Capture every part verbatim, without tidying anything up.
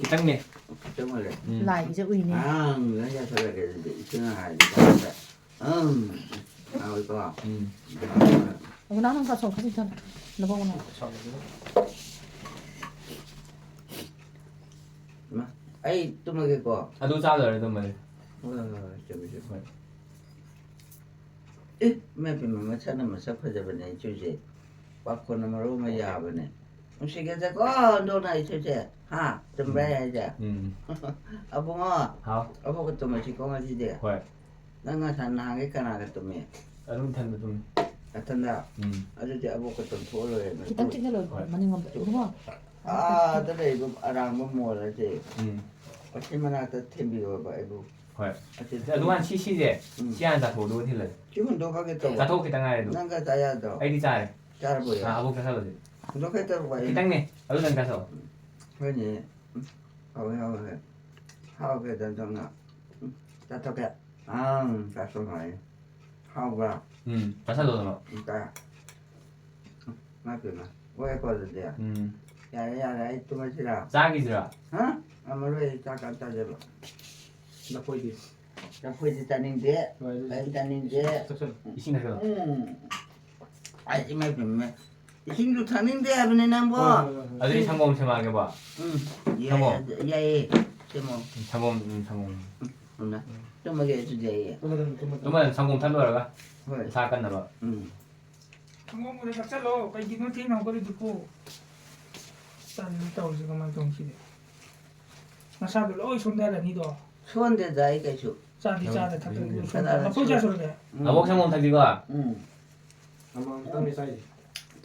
ꯈꯤꯇꯪꯅꯦ꯫ ꯈꯤꯇꯪ ꯑꯣꯏꯔꯦ꯫ ꯎꯝ꯫ ꯂꯥꯏꯒꯤꯁꯦ ꯎꯏꯅꯦ꯫ ꯑꯉꯥꯡꯗꯨꯅ ꯆꯥꯁꯜꯂꯒꯦ ꯑꯗꯨꯗꯤ꯫ ꯏꯆꯦꯅ ꯍꯥꯏꯔꯗꯤ ꯆꯥꯁꯜꯂꯦ꯫ ꯎꯝ꯫ ꯍꯥꯎꯏꯀꯣ? ꯎꯝ꯫ ꯑꯣ, ꯅꯪ, ꯅꯪ ꯆꯥꯊꯣꯛ, ꯈꯖꯤꯛ ꯆꯥꯊꯣꯛ꯫ ꯅꯕꯣꯛ ꯅꯪ꯫ ꯏꯃꯥ, ꯑꯩ ꯇꯨꯝꯃꯒꯦꯀꯣ꯫ ꯑꯗꯨ ꯆꯥ ꯂꯣꯏꯔ ꯇꯨꯝꯃꯅꯤ꯫ ꯍꯣꯏ, ꯍꯣꯏ, ꯍꯣꯏ, ꯆꯨꯝꯃꯤ, ꯆꯨꯝꯃꯤ꯫ ꯍꯣꯏ꯫ ꯑꯦ, ꯏꯃꯥ ꯏꯄꯦꯝꯃ, ꯃꯁꯛꯅ ꯃꯁꯛ ꯐꯖꯕꯅꯦ ꯏꯆꯨꯁꯦ꯫ ꯄꯥꯈꯣꯟꯅ ꯃꯔꯣꯜ ꯑꯃ ꯌꯥꯕꯅꯦ꯫ ꯅꯨꯡꯁꯤꯒꯦꯗꯀꯣ, ꯍꯟꯗꯣꯛꯅ ꯏꯆꯨꯁꯦ꯫ ꯍꯥ? ꯆꯨꯝꯕ꯭ꯔꯥ ꯎꯝ꯫ ꯑꯩ ꯍꯥꯏꯁꯦ? ꯎꯝ꯫ ꯑꯕꯨꯡꯉꯣ, ꯍꯥꯎ꯫ ꯑꯕꯣꯛꯀ ꯇꯨꯝꯃꯁꯤꯀꯣ ꯉꯁꯤꯗꯤ꯫ ꯍꯣꯏ꯫ ꯅꯪ ꯉꯁꯥꯏ ꯅꯍꯥꯟꯒꯩ ꯀꯅꯥꯒ ꯇꯨꯝꯃꯤ? ꯑꯗꯨꯝ ꯏꯊꯟꯗ ꯇꯨꯝꯃꯤ꯫ ꯅꯊꯟꯗ? ꯎꯝ꯫ ꯑꯗꯨꯗꯤ ꯑꯕꯣꯛꯀ ꯇꯨꯝꯊꯣꯛꯑ ꯂꯣꯏꯔꯦ꯫ ꯈꯤꯇꯪ ꯆꯤꯛꯍꯜꯂꯣ, ꯍꯣꯏ꯫ ꯃꯅꯤꯡꯂꯣꯝꯗ꯫ ꯏꯕꯨꯡꯉꯣ꯫ ꯑꯥꯗ ꯂꯩꯕ ꯑꯔꯥꯡꯕ ꯃꯣꯜ ꯑꯁꯦ꯫ ꯎꯝ꯫ ꯑꯁꯤ ꯃꯅꯥꯛꯇ ꯊꯤꯟꯕꯤꯌꯣꯕ ꯑꯩꯕꯨ꯫ ꯍꯣꯏ꯫ ꯑꯁꯤ ꯑꯗꯨꯀꯥꯟ ꯁꯤ, ꯁꯤꯁꯦ, ꯎꯝ꯫ ꯁꯤ ꯍꯥꯟꯅ ꯆꯥꯊꯣꯛꯑꯣ, ꯑꯗꯨꯒ ꯊꯤꯜꯂꯁꯤ꯫ ꯁꯤ ꯍꯨꯟꯗꯣꯛꯈ꯭ꯔꯒꯦ ꯇꯧꯕ꯫ ꯆꯥꯊꯣꯛ ꯈꯤꯇꯪ ꯉꯥꯏꯔꯦ ꯑꯗꯨ꯫ ꯅꯪꯒ ꯆꯥ ꯌꯥꯗ꯭ꯔꯣ? ꯑꯩꯗꯤ ꯆꯥꯔꯦ꯫ ꯆꯥꯔꯕꯣ, ꯌꯥ? ꯑꯥ, ꯑꯕꯣꯛ ꯆꯥꯁꯜꯂꯁꯤ꯫ ꯍꯨꯟꯗꯣꯛꯈ꯭ꯔꯒꯦ ꯇꯧꯕ ꯑꯩ꯫ ꯈꯤꯇꯪꯅꯦ, ꯑꯗꯨꯗꯪ ꯆꯥꯊꯣꯛꯑꯣ꯫ ꯍꯣꯏꯅꯦ꯫ ꯎꯝ꯫ ꯍꯥꯎꯋꯦ, ꯍꯥꯎꯋꯦ, ꯍꯥꯎꯋꯦ꯫ ꯍꯥꯎꯈ꯭ꯔꯦ, ꯗꯟ ꯗꯟꯅ꯫ ꯎꯝ, ꯆꯥꯊꯣꯛꯀꯦ꯫ ꯑꯪ, ꯆꯥꯊꯣꯛ ꯍꯥꯏ꯫ ꯍꯥꯎꯕ꯭ꯔꯥ? ꯎꯝ, ꯆꯥꯁꯜꯂꯣ ꯑꯗꯨꯝ꯫ ꯎꯝ, ꯆꯥ-, ꯎꯝ, ꯏꯃꯥ ꯄꯦꯝꯃ꯫ ꯑꯣꯛꯑꯦꯀꯣ ꯑꯗꯨꯗꯤ? ꯎꯝ꯫ ꯌꯥꯔꯦ, ꯌꯥꯔꯦ, ꯑꯩ ꯇꯨꯝꯃꯁꯤꯔꯥ? ꯆꯥꯈꯤꯁꯤꯔꯥ? ꯍꯥ? ꯉꯝꯃꯔꯣꯏ, ꯑꯩ ꯆꯥꯛ ꯀ ꯆꯥꯖꯕ꯫ ꯂꯐꯣꯏꯗꯤ? ꯂꯐꯣꯏꯗꯤ ꯆꯥꯅꯤꯡꯗꯦ꯫ ꯍꯣꯏ, ꯑꯗꯨꯗꯤ ꯀꯔꯤꯝ ꯆꯥꯅꯤꯡꯗꯦ꯫ ꯏꯁꯤꯡ ꯊꯛꯆꯜꯂꯣ꯫ ꯎꯝ꯫ ꯑꯩ ꯏꯃꯥ ꯄꯦꯝꯃ꯫ ꯏꯁꯤꯡꯁꯨ ꯊꯛꯅꯤꯡꯗꯦ ꯍꯥꯏꯕꯅꯤ ꯅꯪꯕꯣ꯫ ꯍꯣꯏ, ꯍꯣꯏ, ꯍꯣꯏ, ꯍꯣꯏ꯫ ꯑꯗꯨꯗꯤ ꯁꯪꯒꯣꯝ ꯁꯦꯝꯃꯛꯑꯒꯦꯕ꯫ ꯎꯝ, ꯌꯥꯏ, ꯁꯪꯒꯣꯝ꯫ ꯌꯥꯏꯌꯦ, ꯁꯦꯝꯃꯣ꯫ ꯎꯝ, ꯁꯪꯒꯣꯝ, ꯎꯝ, ꯁꯪꯒꯣꯝ꯫ ꯎꯝ, ꯎꯝ, ꯇꯨꯝꯃꯒꯦ ꯑꯗꯨꯗꯤ ꯑꯩ꯫ ꯇꯨꯝꯃꯗꯝꯅꯤ, ꯇꯨꯝꯃꯗꯝꯅꯤ꯫ ꯇꯨꯝꯃꯗꯝꯅꯤ, ꯁꯪꯒꯣꯝ ꯊꯛ ꯂꯣꯏꯔꯒ꯫ ꯍꯣꯏ꯫ ꯏꯁꯥ ꯀꯟꯅꯕ꯫ ꯎꯝ꯫ ꯁꯪꯒꯣꯝ ꯑꯣꯏꯅ ꯊꯛꯆꯜꯂꯣ, ꯀꯩꯒꯤꯅꯣ ꯊꯦꯡꯅ ꯍꯧꯒꯠꯂꯤꯗꯨꯕꯨ? ꯇꯜꯂꯤ ꯇꯧꯔꯤꯁꯦ, ꯀꯃꯥꯏꯅ ꯇꯧꯅꯤ ꯁꯤꯗꯤ? ꯅꯁꯥꯗꯣ ꯂꯣꯏ ꯁꯣꯟꯊꯔꯅꯤꯗꯣ꯫ ꯁꯣꯟꯗꯦꯗ ꯑꯩ ꯀꯩꯁꯨ꯫ ꯆꯥꯗꯤ ꯆꯥꯗ ꯊꯛꯇ ꯀꯩꯁꯨ ꯁꯣꯟꯊꯔꯅꯤ꯫ ꯂꯐꯣꯏ ꯀꯌꯥ ꯁꯨꯔꯒꯦ? ꯎꯝ꯫ ꯑꯕꯣꯛ ꯁꯪꯒꯣꯝ ꯊꯛꯁꯤꯀꯣ? ꯎꯝ꯫ ꯑꯃꯃꯝꯇꯪꯅꯦ ꯆꯥꯏꯁꯦ꯫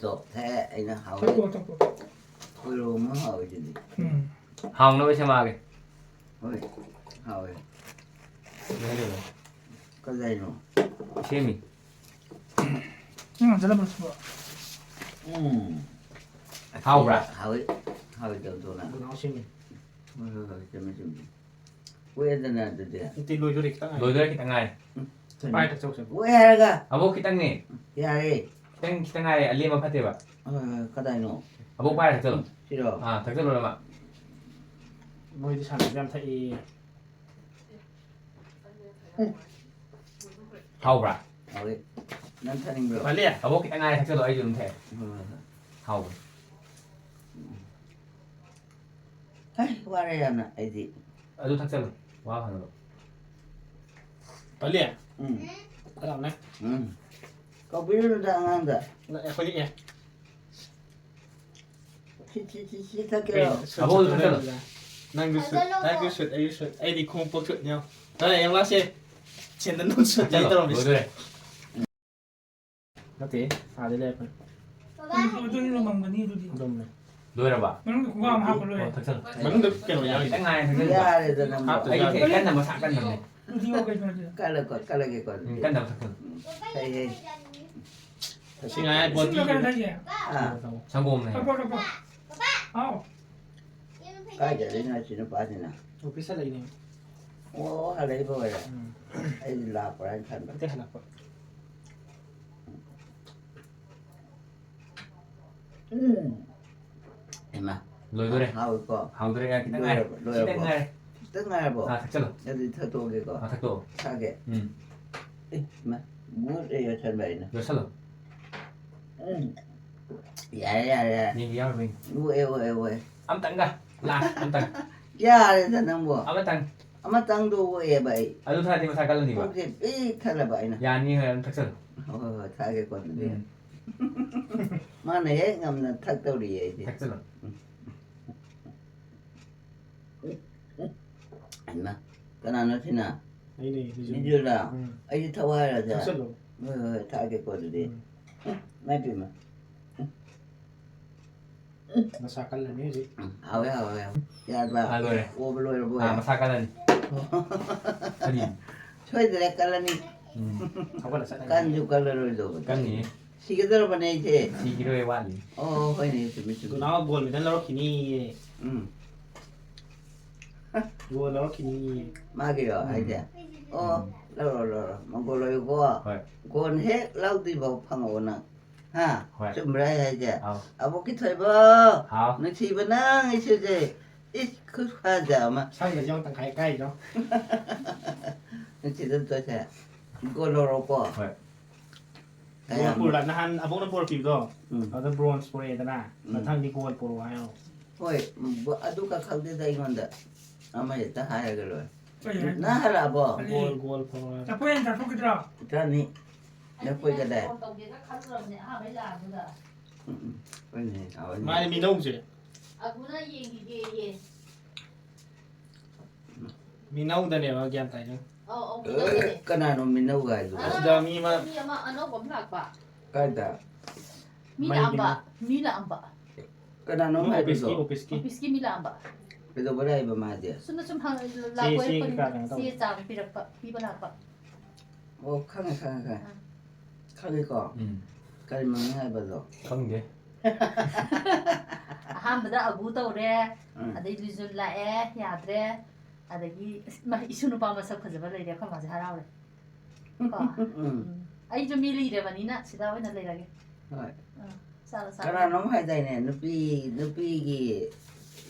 ꯇꯣ, ꯊꯛꯑꯦ, ꯑꯩꯅ ꯍꯥꯎꯋꯦ꯫ ꯊꯛꯇꯣꯛꯑꯣ, ꯊꯛꯇꯣꯛꯑꯣ꯫ ꯈꯣꯏꯔꯣꯝ ꯑꯃ ꯍꯥꯎꯋꯦ ꯁꯤꯗꯤ꯫ ꯎꯝ꯫ ꯍꯥꯎꯅꯕ ꯁꯦꯝꯃꯛꯑꯒꯦ꯫ ꯍꯣꯏ, ꯍꯥꯎꯋꯦ꯫ ꯀꯩ ꯍꯥꯏꯗꯣꯏꯅꯣ? ꯀꯗꯥꯏꯅꯣ? ꯁꯦꯝꯃꯤ꯫ ꯅꯪ ꯉꯝꯖꯜꯂꯝꯕ꯭ꯔꯣ ꯁꯤꯕꯣ? ꯎꯝ꯫ ꯍꯥꯎꯕ꯭ꯔꯥ? ꯍꯥꯎꯋꯤ꯫ ꯍꯥꯎꯋꯤ, ꯇꯧ, ꯇꯧ, ꯅꯪ꯫ ꯒꯨꯅꯥꯎ ꯁꯦꯝꯃꯤ꯫ ꯍꯣꯏ, ꯍꯣꯏ, ꯍꯣꯏ, ꯆꯨꯝꯃꯤ, ꯆꯨꯝꯃꯤ꯫ ꯀꯨꯏꯔꯦꯗꯅ ꯑꯗꯨꯗꯤ꯫ ꯅꯠꯇꯦ, ꯂꯣꯏꯗꯣꯔꯦ, ꯈꯤꯇꯪ ꯉꯥꯏꯔꯦ꯫ ꯂꯣꯏꯗꯣꯔꯦ, ꯈꯤꯇꯪ ꯉꯥꯏꯔꯦ꯫ ꯎꯝ꯫ ꯄꯥꯏ ꯊꯛꯆꯧꯁꯦ꯫ ꯀꯨꯏꯔꯦ ꯍꯥꯏꯔꯒ꯫ ꯑꯕꯣꯛ ꯈꯤꯇꯪꯅꯦ꯫ ꯌꯥꯔꯦ꯫ ꯈꯤꯇꯪ, ꯈꯤꯇꯪ ꯉꯥꯏꯔꯦ, ꯑꯂꯦꯝꯕ ꯐꯠꯇꯦꯕ꯫ ꯍꯣꯏ, ꯍꯣꯏ, ꯀꯗꯥꯏꯅꯣ? ꯑꯕꯣꯛ ꯄꯥꯏꯔ ꯊꯛꯆꯜꯂꯣ꯫ ꯁꯤꯔꯣ? ꯑꯥ, ꯊꯛꯆꯜꯂꯣ ꯂꯣꯏꯅꯃꯛ꯫ ꯃꯣꯏꯗꯤ ꯁꯥꯟꯅꯕ ꯌꯥꯝ ꯊꯛꯏ꯫ ꯍꯥꯎꯕ꯭ꯔꯥ? ꯍꯥꯎꯋꯦ꯫ ꯅꯪ ꯊꯛꯅꯤꯡꯕ꯭ꯔꯣ? ꯄꯥꯜꯂꯤ? ꯑꯕꯣꯛ ꯈꯤꯇꯪ ꯉꯥꯏꯔꯦ, ꯊꯛꯆꯜꯂꯣ, ꯑꯩꯁꯨ ꯑꯗꯨꯝ ꯊꯛꯑꯦ꯫ ꯍꯣꯏ, ꯍꯣꯏ, ꯍꯣꯏ꯫ ꯍꯥꯎꯕ꯭ꯔꯥ? ꯍꯩ, ꯋꯥꯔꯦ ꯌꯥꯝꯅ ꯑꯩꯗꯤ꯫ ꯑꯗꯨ ꯊꯛꯆꯜꯂꯣ, ꯋꯥ ꯐꯅꯕ꯫ ꯄꯥꯜꯂꯤ? ꯎꯝ꯫ ꯀꯅꯥꯅꯦ? ꯎꯝ꯫ ꯀꯧꯕꯤꯔꯨꯅꯨꯗ ꯑꯉꯥꯡꯗ꯫ ꯑꯩꯈꯣꯏꯗꯤ ꯑꯦ꯫ ꯁꯤ, ꯁꯤ, ꯁꯤ, ꯁꯤ ꯊꯛꯀꯦꯔꯣ? ꯀꯩꯅꯣ, ꯁꯨꯠ ꯑꯕꯣꯛ ꯁꯨꯠ ꯊꯛꯆꯜꯂꯣ꯫ ꯂꯣꯏꯔꯕꯗ꯫ ꯅꯪꯁꯨ ꯁꯨꯠ, ꯊꯛꯆꯜꯂꯣ꯫ ꯅꯪꯁꯨ ꯁꯨꯠ, ꯑꯩꯁꯨ ꯁꯨꯠ, ꯑꯩꯗꯤ ꯈꯣꯡꯎꯞ ꯁꯨꯠꯅꯦ꯫ ꯇꯔꯥ ꯌꯦꯡꯂꯥꯁꯦ꯫ ꯁꯦꯟꯗꯟ ꯁꯨꯠꯅꯦ ꯊꯛꯆꯜꯂꯣ, ꯇꯧꯔꯝꯃꯤꯁꯦ꯫ ꯂꯣꯏꯗꯣꯔꯦ꯫ ꯅꯠꯇꯦ, ꯑꯥꯗ ꯂꯩꯔꯛꯄꯅꯦ꯫ ꯑꯗꯨ, ꯑꯗꯨ ꯂꯨꯝꯃꯝꯒꯅꯤ ꯑꯗꯨꯗꯤ꯫ ꯂꯨꯝꯃꯦ꯫ ꯂꯣꯏꯔꯕ? ꯃꯅꯨꯡꯗ ꯈꯣꯡꯒ꯭ꯔꯥꯎ ꯑꯃ ꯍꯥꯞꯄ ꯂꯣꯏꯔꯦ꯫ ꯑꯣ, ꯊꯛꯆꯜꯂꯣ꯫ ꯃꯅꯨꯡꯗ ꯀꯩꯅꯣ ꯌꯥꯎꯔꯤꯁꯦ꯫ ꯈꯤꯇꯪ ꯉꯥꯏꯔꯦ, ꯊꯛꯆꯜꯂꯣ꯫ ꯌꯥꯔꯦꯗ ꯅꯪꯕꯣ꯫ ꯍꯥꯞꯇꯣꯏ ꯑꯩ ꯌꯥꯎꯔꯤꯁꯦ꯫ ꯀꯟꯅ ꯃꯁꯥ ꯀꯟꯅꯕꯅꯦ꯫ ꯑꯗꯨꯗꯤ ꯌꯣ ꯀꯩꯅꯣ ꯍꯥꯏꯁꯦ? ꯀꯜꯂꯦꯀꯣ, ꯀꯜꯂꯒꯦꯀꯣ ꯎꯝ, ꯑꯗꯨꯗꯤ꯫ ꯀꯟꯅꯕ ꯊꯛꯆꯜꯂꯣ꯫ ꯎꯝ, ꯐꯩ, ꯐꯩ꯫ ꯁꯤ ꯉꯥꯏ ꯕꯣꯗꯤ꯫ ꯏꯁꯤꯡꯗꯣ ꯀꯩꯅꯣ ꯊꯛꯏꯁꯦ? ꯑꯥ꯫ ꯁꯪꯒꯣꯝꯅꯦ꯫ ꯊꯛꯄ꯭ꯔꯣ, ꯊꯛꯄ꯭ꯔꯣ? ꯍꯥꯎ꯫ ꯀꯥꯏ ꯆꯠꯂꯤꯅꯣ ꯑꯁꯤ ꯅꯨꯄꯥꯁꯤꯅ? ꯑꯣꯐꯤꯁ ꯍꯜꯂꯛꯏꯅꯦ꯫ ꯑꯣ, ꯍꯜꯂꯛꯏꯕ ꯑꯣꯏꯔꯦ꯫ ꯎꯝ꯫ ꯑꯩꯗꯤ ꯂꯥꯛꯄ꯭ꯔꯥ ꯍꯥꯏꯅ ꯈꯟꯕ꯫ ꯅꯠꯇꯦ, ꯍꯜꯂꯛꯄ꯫ ꯎꯝ꯫ ꯍꯩꯃꯥ꯫ ꯂꯣꯏꯗꯣꯔꯦ꯫ ꯍꯥꯎꯏꯀꯣ? ꯍꯥꯎꯗꯣꯔꯦ, ꯈꯤꯇꯪ ꯉꯥꯏꯔꯦ꯫ ꯂꯣꯏꯔꯕꯣ? ꯂꯣꯏꯔꯕꯣ? ꯈꯤꯇꯪ ꯉꯥꯏꯔꯦ꯫ ꯈꯤꯇꯪ ꯉꯥꯏꯔꯕꯣ? ꯑꯥ, ꯊꯛꯆꯜꯂꯣ꯫ ꯑꯗꯨꯗꯤ ꯊꯛꯇꯣꯛꯑꯒꯦꯀꯣ꯫ ꯑꯥ, ꯊꯛꯇꯣꯛꯑꯣ꯫ ꯊꯛꯑꯒꯦ꯫ ꯎꯝ꯫ ꯑꯦ, ꯏꯃꯥ, ꯃꯨꯠꯂꯦ ꯌꯣꯠꯁꯟꯕ ꯑꯩꯅ꯫ ꯌꯣꯠꯁꯜꯂꯣ꯫ ꯎꯝ꯫ ꯌꯥꯔꯦ, ꯌꯥꯔꯦ, ꯌꯥꯔꯦ꯫ ꯌꯦꯡꯒꯦ ꯌꯥꯎꯔꯕ ꯌꯦꯡꯒꯦ꯫ Okay, okay, okay. ꯑꯝꯇꯪꯒ, ꯂꯥꯁ ꯑꯝꯇꯪ꯫ ꯌꯥꯔꯦꯗ ꯅꯪꯕꯣ꯫ ꯑꯃꯇꯪ꯫ ꯑꯃꯇꯪꯗꯣ ꯑꯣꯛꯑꯦꯕ ꯑꯩ꯫ ꯑꯗꯨ ꯊꯛꯑꯗꯤ ꯃꯁꯥ ꯀꯜꯂꯅꯤꯕ꯫ ꯄꯨꯛꯁꯦ ꯄꯤꯛ ꯊꯜꯂꯕ ꯑꯩꯅ꯫ ꯌꯥꯅꯤ, ꯍꯣꯏ, ꯑꯗꯨꯝ ꯊꯛꯆꯜꯂꯣ꯫ ꯍꯣꯏ, ꯍꯣꯏ, ꯍꯣꯏ, ꯊꯛꯑꯒꯦꯀꯣ ꯑꯗꯨꯗꯤ꯫ ꯎꯝ꯫ ꯃꯥꯅ ꯍꯦꯛ ꯉꯝꯅ ꯊꯛꯇꯧꯔꯤꯌꯦ ꯑꯩꯗꯤ꯫ ꯊꯛꯆꯜꯂꯣ꯫ ꯎꯝ꯫ ꯍꯩꯃꯥ, ꯀꯅꯥꯅꯣ ꯁꯤꯅ? ꯑꯩꯅꯦ, ꯕꯤꯖꯨ꯫ ꯕꯤꯖꯨꯔꯥ? ꯎꯝ꯫ ꯑꯩꯁꯨ ꯊꯛꯑꯣ ꯍꯥꯏꯔꯣ, ꯁꯦ? ꯊꯛꯆꯜꯂꯣ꯫ ꯍꯣꯏ, ꯍꯣꯏ, ꯍꯣꯏ, ꯊꯛꯑꯒꯦꯀꯣ ꯑꯗꯨꯗꯤ꯫ ꯎꯝ꯫ ꯎꯝ, ꯏꯃꯥꯏ ꯄꯦꯝꯃ꯫ ꯎꯝ꯫ ꯃꯁꯥ ꯀꯜꯂꯅꯤ ꯍꯧꯖꯤꯛ꯫ ꯎꯝ, ꯍꯥꯎꯋꯦ, ꯍꯥꯎꯋꯦ, ꯍꯥꯎꯋꯦ꯫ ꯌꯥꯔꯕ? ꯑꯥ, ꯂꯣꯏꯔꯦ꯫ ꯑꯣꯕ ꯂꯣꯏꯔꯕꯣ? ꯑꯥ, ꯃꯁꯥ ꯀꯜꯂꯅꯤ꯫ ꯀꯔꯤ? ꯁꯣꯏꯗ꯭ꯔꯦ, ꯀꯜꯂꯅꯤ꯫ ꯎꯝ꯫ ꯍꯧꯒꯠꯂ ꯆꯠꯂꯅꯤ꯫ ꯀꯟꯁꯨ ꯀꯜꯂꯔꯣꯏꯗꯧꯕ꯫ ꯀꯟꯅꯤꯌꯦ꯫ ꯁꯤꯒꯗꯧꯔꯕꯅꯦ ꯑꯩꯁꯦ꯫ ꯁꯤꯈꯤꯔꯣꯏ, ꯋꯥꯠꯂꯤ꯫ ꯑꯣ, ꯍꯣꯏꯅꯦ, ꯆꯨꯝꯃꯤ, ꯆꯨꯝꯃꯤ꯫ ꯒꯣꯜ ꯂꯧꯔꯛꯈꯤꯅꯤꯌꯦ꯫ ꯎꯝ꯫ ꯒꯣꯜ ꯂꯧꯔꯛꯈꯤꯅꯤꯌꯦ꯫ ꯃꯥꯒꯤꯔꯣ ꯎꯝ꯫ ꯍꯥꯏꯁꯦ? ꯑꯣ, ꯎꯝ꯫ ꯂꯧꯔꯣ, ꯂꯧꯔꯣ꯫ ꯃꯥ ꯒꯣꯜ ꯂꯧꯌꯨꯀꯣ꯫ ꯍꯣꯏ꯫ ꯒꯣꯜ ꯍꯦꯛ ꯂꯧꯗ꯭ꯔꯤꯐꯥꯎ ꯐꯪꯉꯛꯑꯣ ꯅꯪ꯫ ꯍꯥ? ꯍꯣꯏ꯫ ꯆꯨꯝꯕ꯭ꯔꯥ ꯑꯩ ꯍꯥꯏꯁꯦ? ꯑꯥꯎ꯫ ꯑꯕꯣꯛꯀꯤ ꯊꯣꯏꯕ, ꯍꯥꯎ꯫ ꯅꯨꯡꯁꯤꯕ ꯅꯪ ꯏꯆꯦꯁꯦ꯫ ꯏꯁ, ꯈꯨꯠ ꯐꯖ ꯑꯃ꯫ ꯁꯝꯒꯁꯦ ꯌꯦꯡꯉꯣ, ꯇꯪꯈꯥꯏ ꯀꯥꯏꯗꯣ꯫ ꯁꯤꯗ ꯇꯣꯏꯁꯦ꯫ ꯒꯣꯜ ꯂꯧꯔꯣꯀꯣ꯫ ꯍꯣꯏ꯫ ꯀꯌꯥꯝ ꯕꯣꯜ ꯄꯨꯔ-, ꯅꯍꯥꯟ ꯑꯕꯣꯛꯅ ꯕꯣꯜ ꯄꯤꯕꯗꯣ, ꯎꯝ꯫ ꯑꯗꯨꯗ ꯕ꯭ꯔꯣꯟꯖ ꯄꯨꯔꯛꯑꯦꯗꯅ, ꯎꯝ꯫ ꯃꯊꯪꯗꯤ ꯒꯣꯜ ꯄꯨꯔꯛꯑꯣ ꯍꯥꯏꯌꯣ꯫ ꯍꯣꯏ, ꯎꯝ, ꯕ-, ꯑꯗꯨ ꯈꯛ ꯈꯪꯗꯦꯗ ꯑꯩꯉꯣꯟꯗ꯫ ꯑꯃ ꯍꯦꯛꯇ ꯍꯥꯏꯔꯒ ꯂꯣꯏꯔꯦ꯫ ꯀꯩ ꯍꯥꯏꯅꯣ? ꯅꯪ ꯍꯜꯂꯛꯑꯕꯣ? ꯀꯔꯤ? ꯒꯣꯜ, ꯒꯣꯜ ꯄꯨꯔꯛꯑꯣ ꯍꯥꯏꯌꯣ꯫ ꯆꯐꯨ ꯍꯦꯟꯅ ꯆꯥꯊꯣꯛꯈꯤꯗ꯭ꯔꯣ? ꯆꯥꯅꯤ꯫ ꯂꯐꯣꯏꯒ ꯂꯩ꯫ ꯐꯣꯟ ꯇꯧꯒꯦꯒ ꯈꯜꯂꯨꯔꯕꯅꯦ ꯑꯍꯥꯟꯕꯩ ꯂꯥꯛꯑꯝꯗꯨꯗ꯫ ꯎꯝ, ꯎꯝ꯫ ꯍꯣꯏꯅꯦ, ꯍꯣꯏꯅꯦ꯫ ꯃꯥꯅꯦ, ꯃꯤꯅꯧꯁꯦ꯫ ꯑꯕꯨꯅ ꯌꯦꯡꯈꯤꯒꯦꯌꯦ꯫ ꯃꯤꯅꯧꯗꯅꯦꯕ ꯒ꯭ꯌꯥꯟ ꯇꯥꯏꯗꯣ꯫ ꯑꯧ, ꯑꯧ, ꯑꯦ, ꯃꯤꯅꯧꯗꯅꯦ꯫ ꯀꯅꯥꯅꯣ ꯃꯤꯅꯧꯒ ꯍꯥꯏꯗꯨꯕꯣ? ꯑꯁꯤꯗ ꯃꯤ ꯑꯃ ꯃꯤ ꯑꯃ ꯑꯅꯧꯕ ꯑꯃ ꯂꯥꯛꯄ꯫ ꯀꯥꯏꯗ? ꯃꯤ ꯃꯩꯒꯤ ꯂꯥꯛꯑꯝꯕ, ꯃꯤ꯫ ꯃꯤ ꯂꯥꯛꯑꯝꯕ꯫ ꯀꯅꯥꯅꯣ ꯃꯣꯏ ꯍꯥꯏꯕꯗꯣ? ꯑꯣꯐꯤꯁꯀꯤ, ꯑꯣꯐꯤꯁꯀꯤ꯫ ꯑꯣꯐꯤꯁꯀꯤ ꯃꯤ ꯂꯥꯛꯑꯝꯕ꯫ ꯀꯩꯗꯧꯕ ꯂꯥꯛꯏꯕ ꯃꯥꯗꯤ? ꯁꯨꯝꯅ ꯁꯨꯝ ꯍꯪ-, ꯆꯦ, ꯂꯥꯛꯄ ꯆꯦ ꯑꯣꯏꯔꯛꯄꯅꯤ꯫ ꯀꯩꯀꯥ ꯀꯩꯅꯣ ꯇꯧꯕ꯫ ꯆꯦ ꯆꯥꯡ ꯄꯤꯔꯛꯄ, ꯄꯤꯕ ꯂꯥꯛꯄ꯫ ꯑꯣ, ꯈꯪꯉꯦ, ꯈꯪꯉꯦ, ꯈꯪꯉꯦ꯫ ꯑꯥ꯫ ꯈꯪꯉꯦꯀꯣ? ꯎꯝ꯫ ꯀꯔꯤ ꯃꯃꯤꯡ ꯍꯥꯏꯕꯗꯣ? ꯈꯪꯗꯦ꯫ ꯑꯍꯥꯟꯕꯗ ꯑꯒꯨ ꯇꯧꯔꯦ, ꯎꯝ꯫ ꯑꯗꯩ ꯂꯤꯖꯨꯟ ꯂꯥꯛꯑꯦ, ꯌꯥꯗ꯭ꯔꯦ, ꯑꯗꯒꯤ ꯏꯁ-, ꯃꯥ ꯏꯁꯨ ꯅꯨꯄꯥ ꯃꯁꯛ ꯐꯖꯕ ꯂꯩꯔꯦ, ꯑꯩꯈꯣꯏ ꯃꯥꯁꯦ ꯍꯔꯥꯎꯔꯦ꯫ ꯀꯣ? ꯎꯝ꯫ ꯎꯝ꯫ ꯑꯩꯁꯨ ꯃꯤ ꯂꯤꯔꯕꯅꯤꯅ ꯁꯤꯗ ꯑꯣꯏꯅ ꯂꯩꯔꯒꯦ꯫ ꯍꯣꯏ꯫ ꯑꯥ, ꯆꯥꯔꯣ, ꯆꯥꯔꯣ꯫ ꯀꯅꯥꯅꯣꯝ ꯍꯥꯏꯗꯥꯏꯅꯦ, ꯅꯨꯄꯤ, ꯅꯨꯄꯤꯒꯤ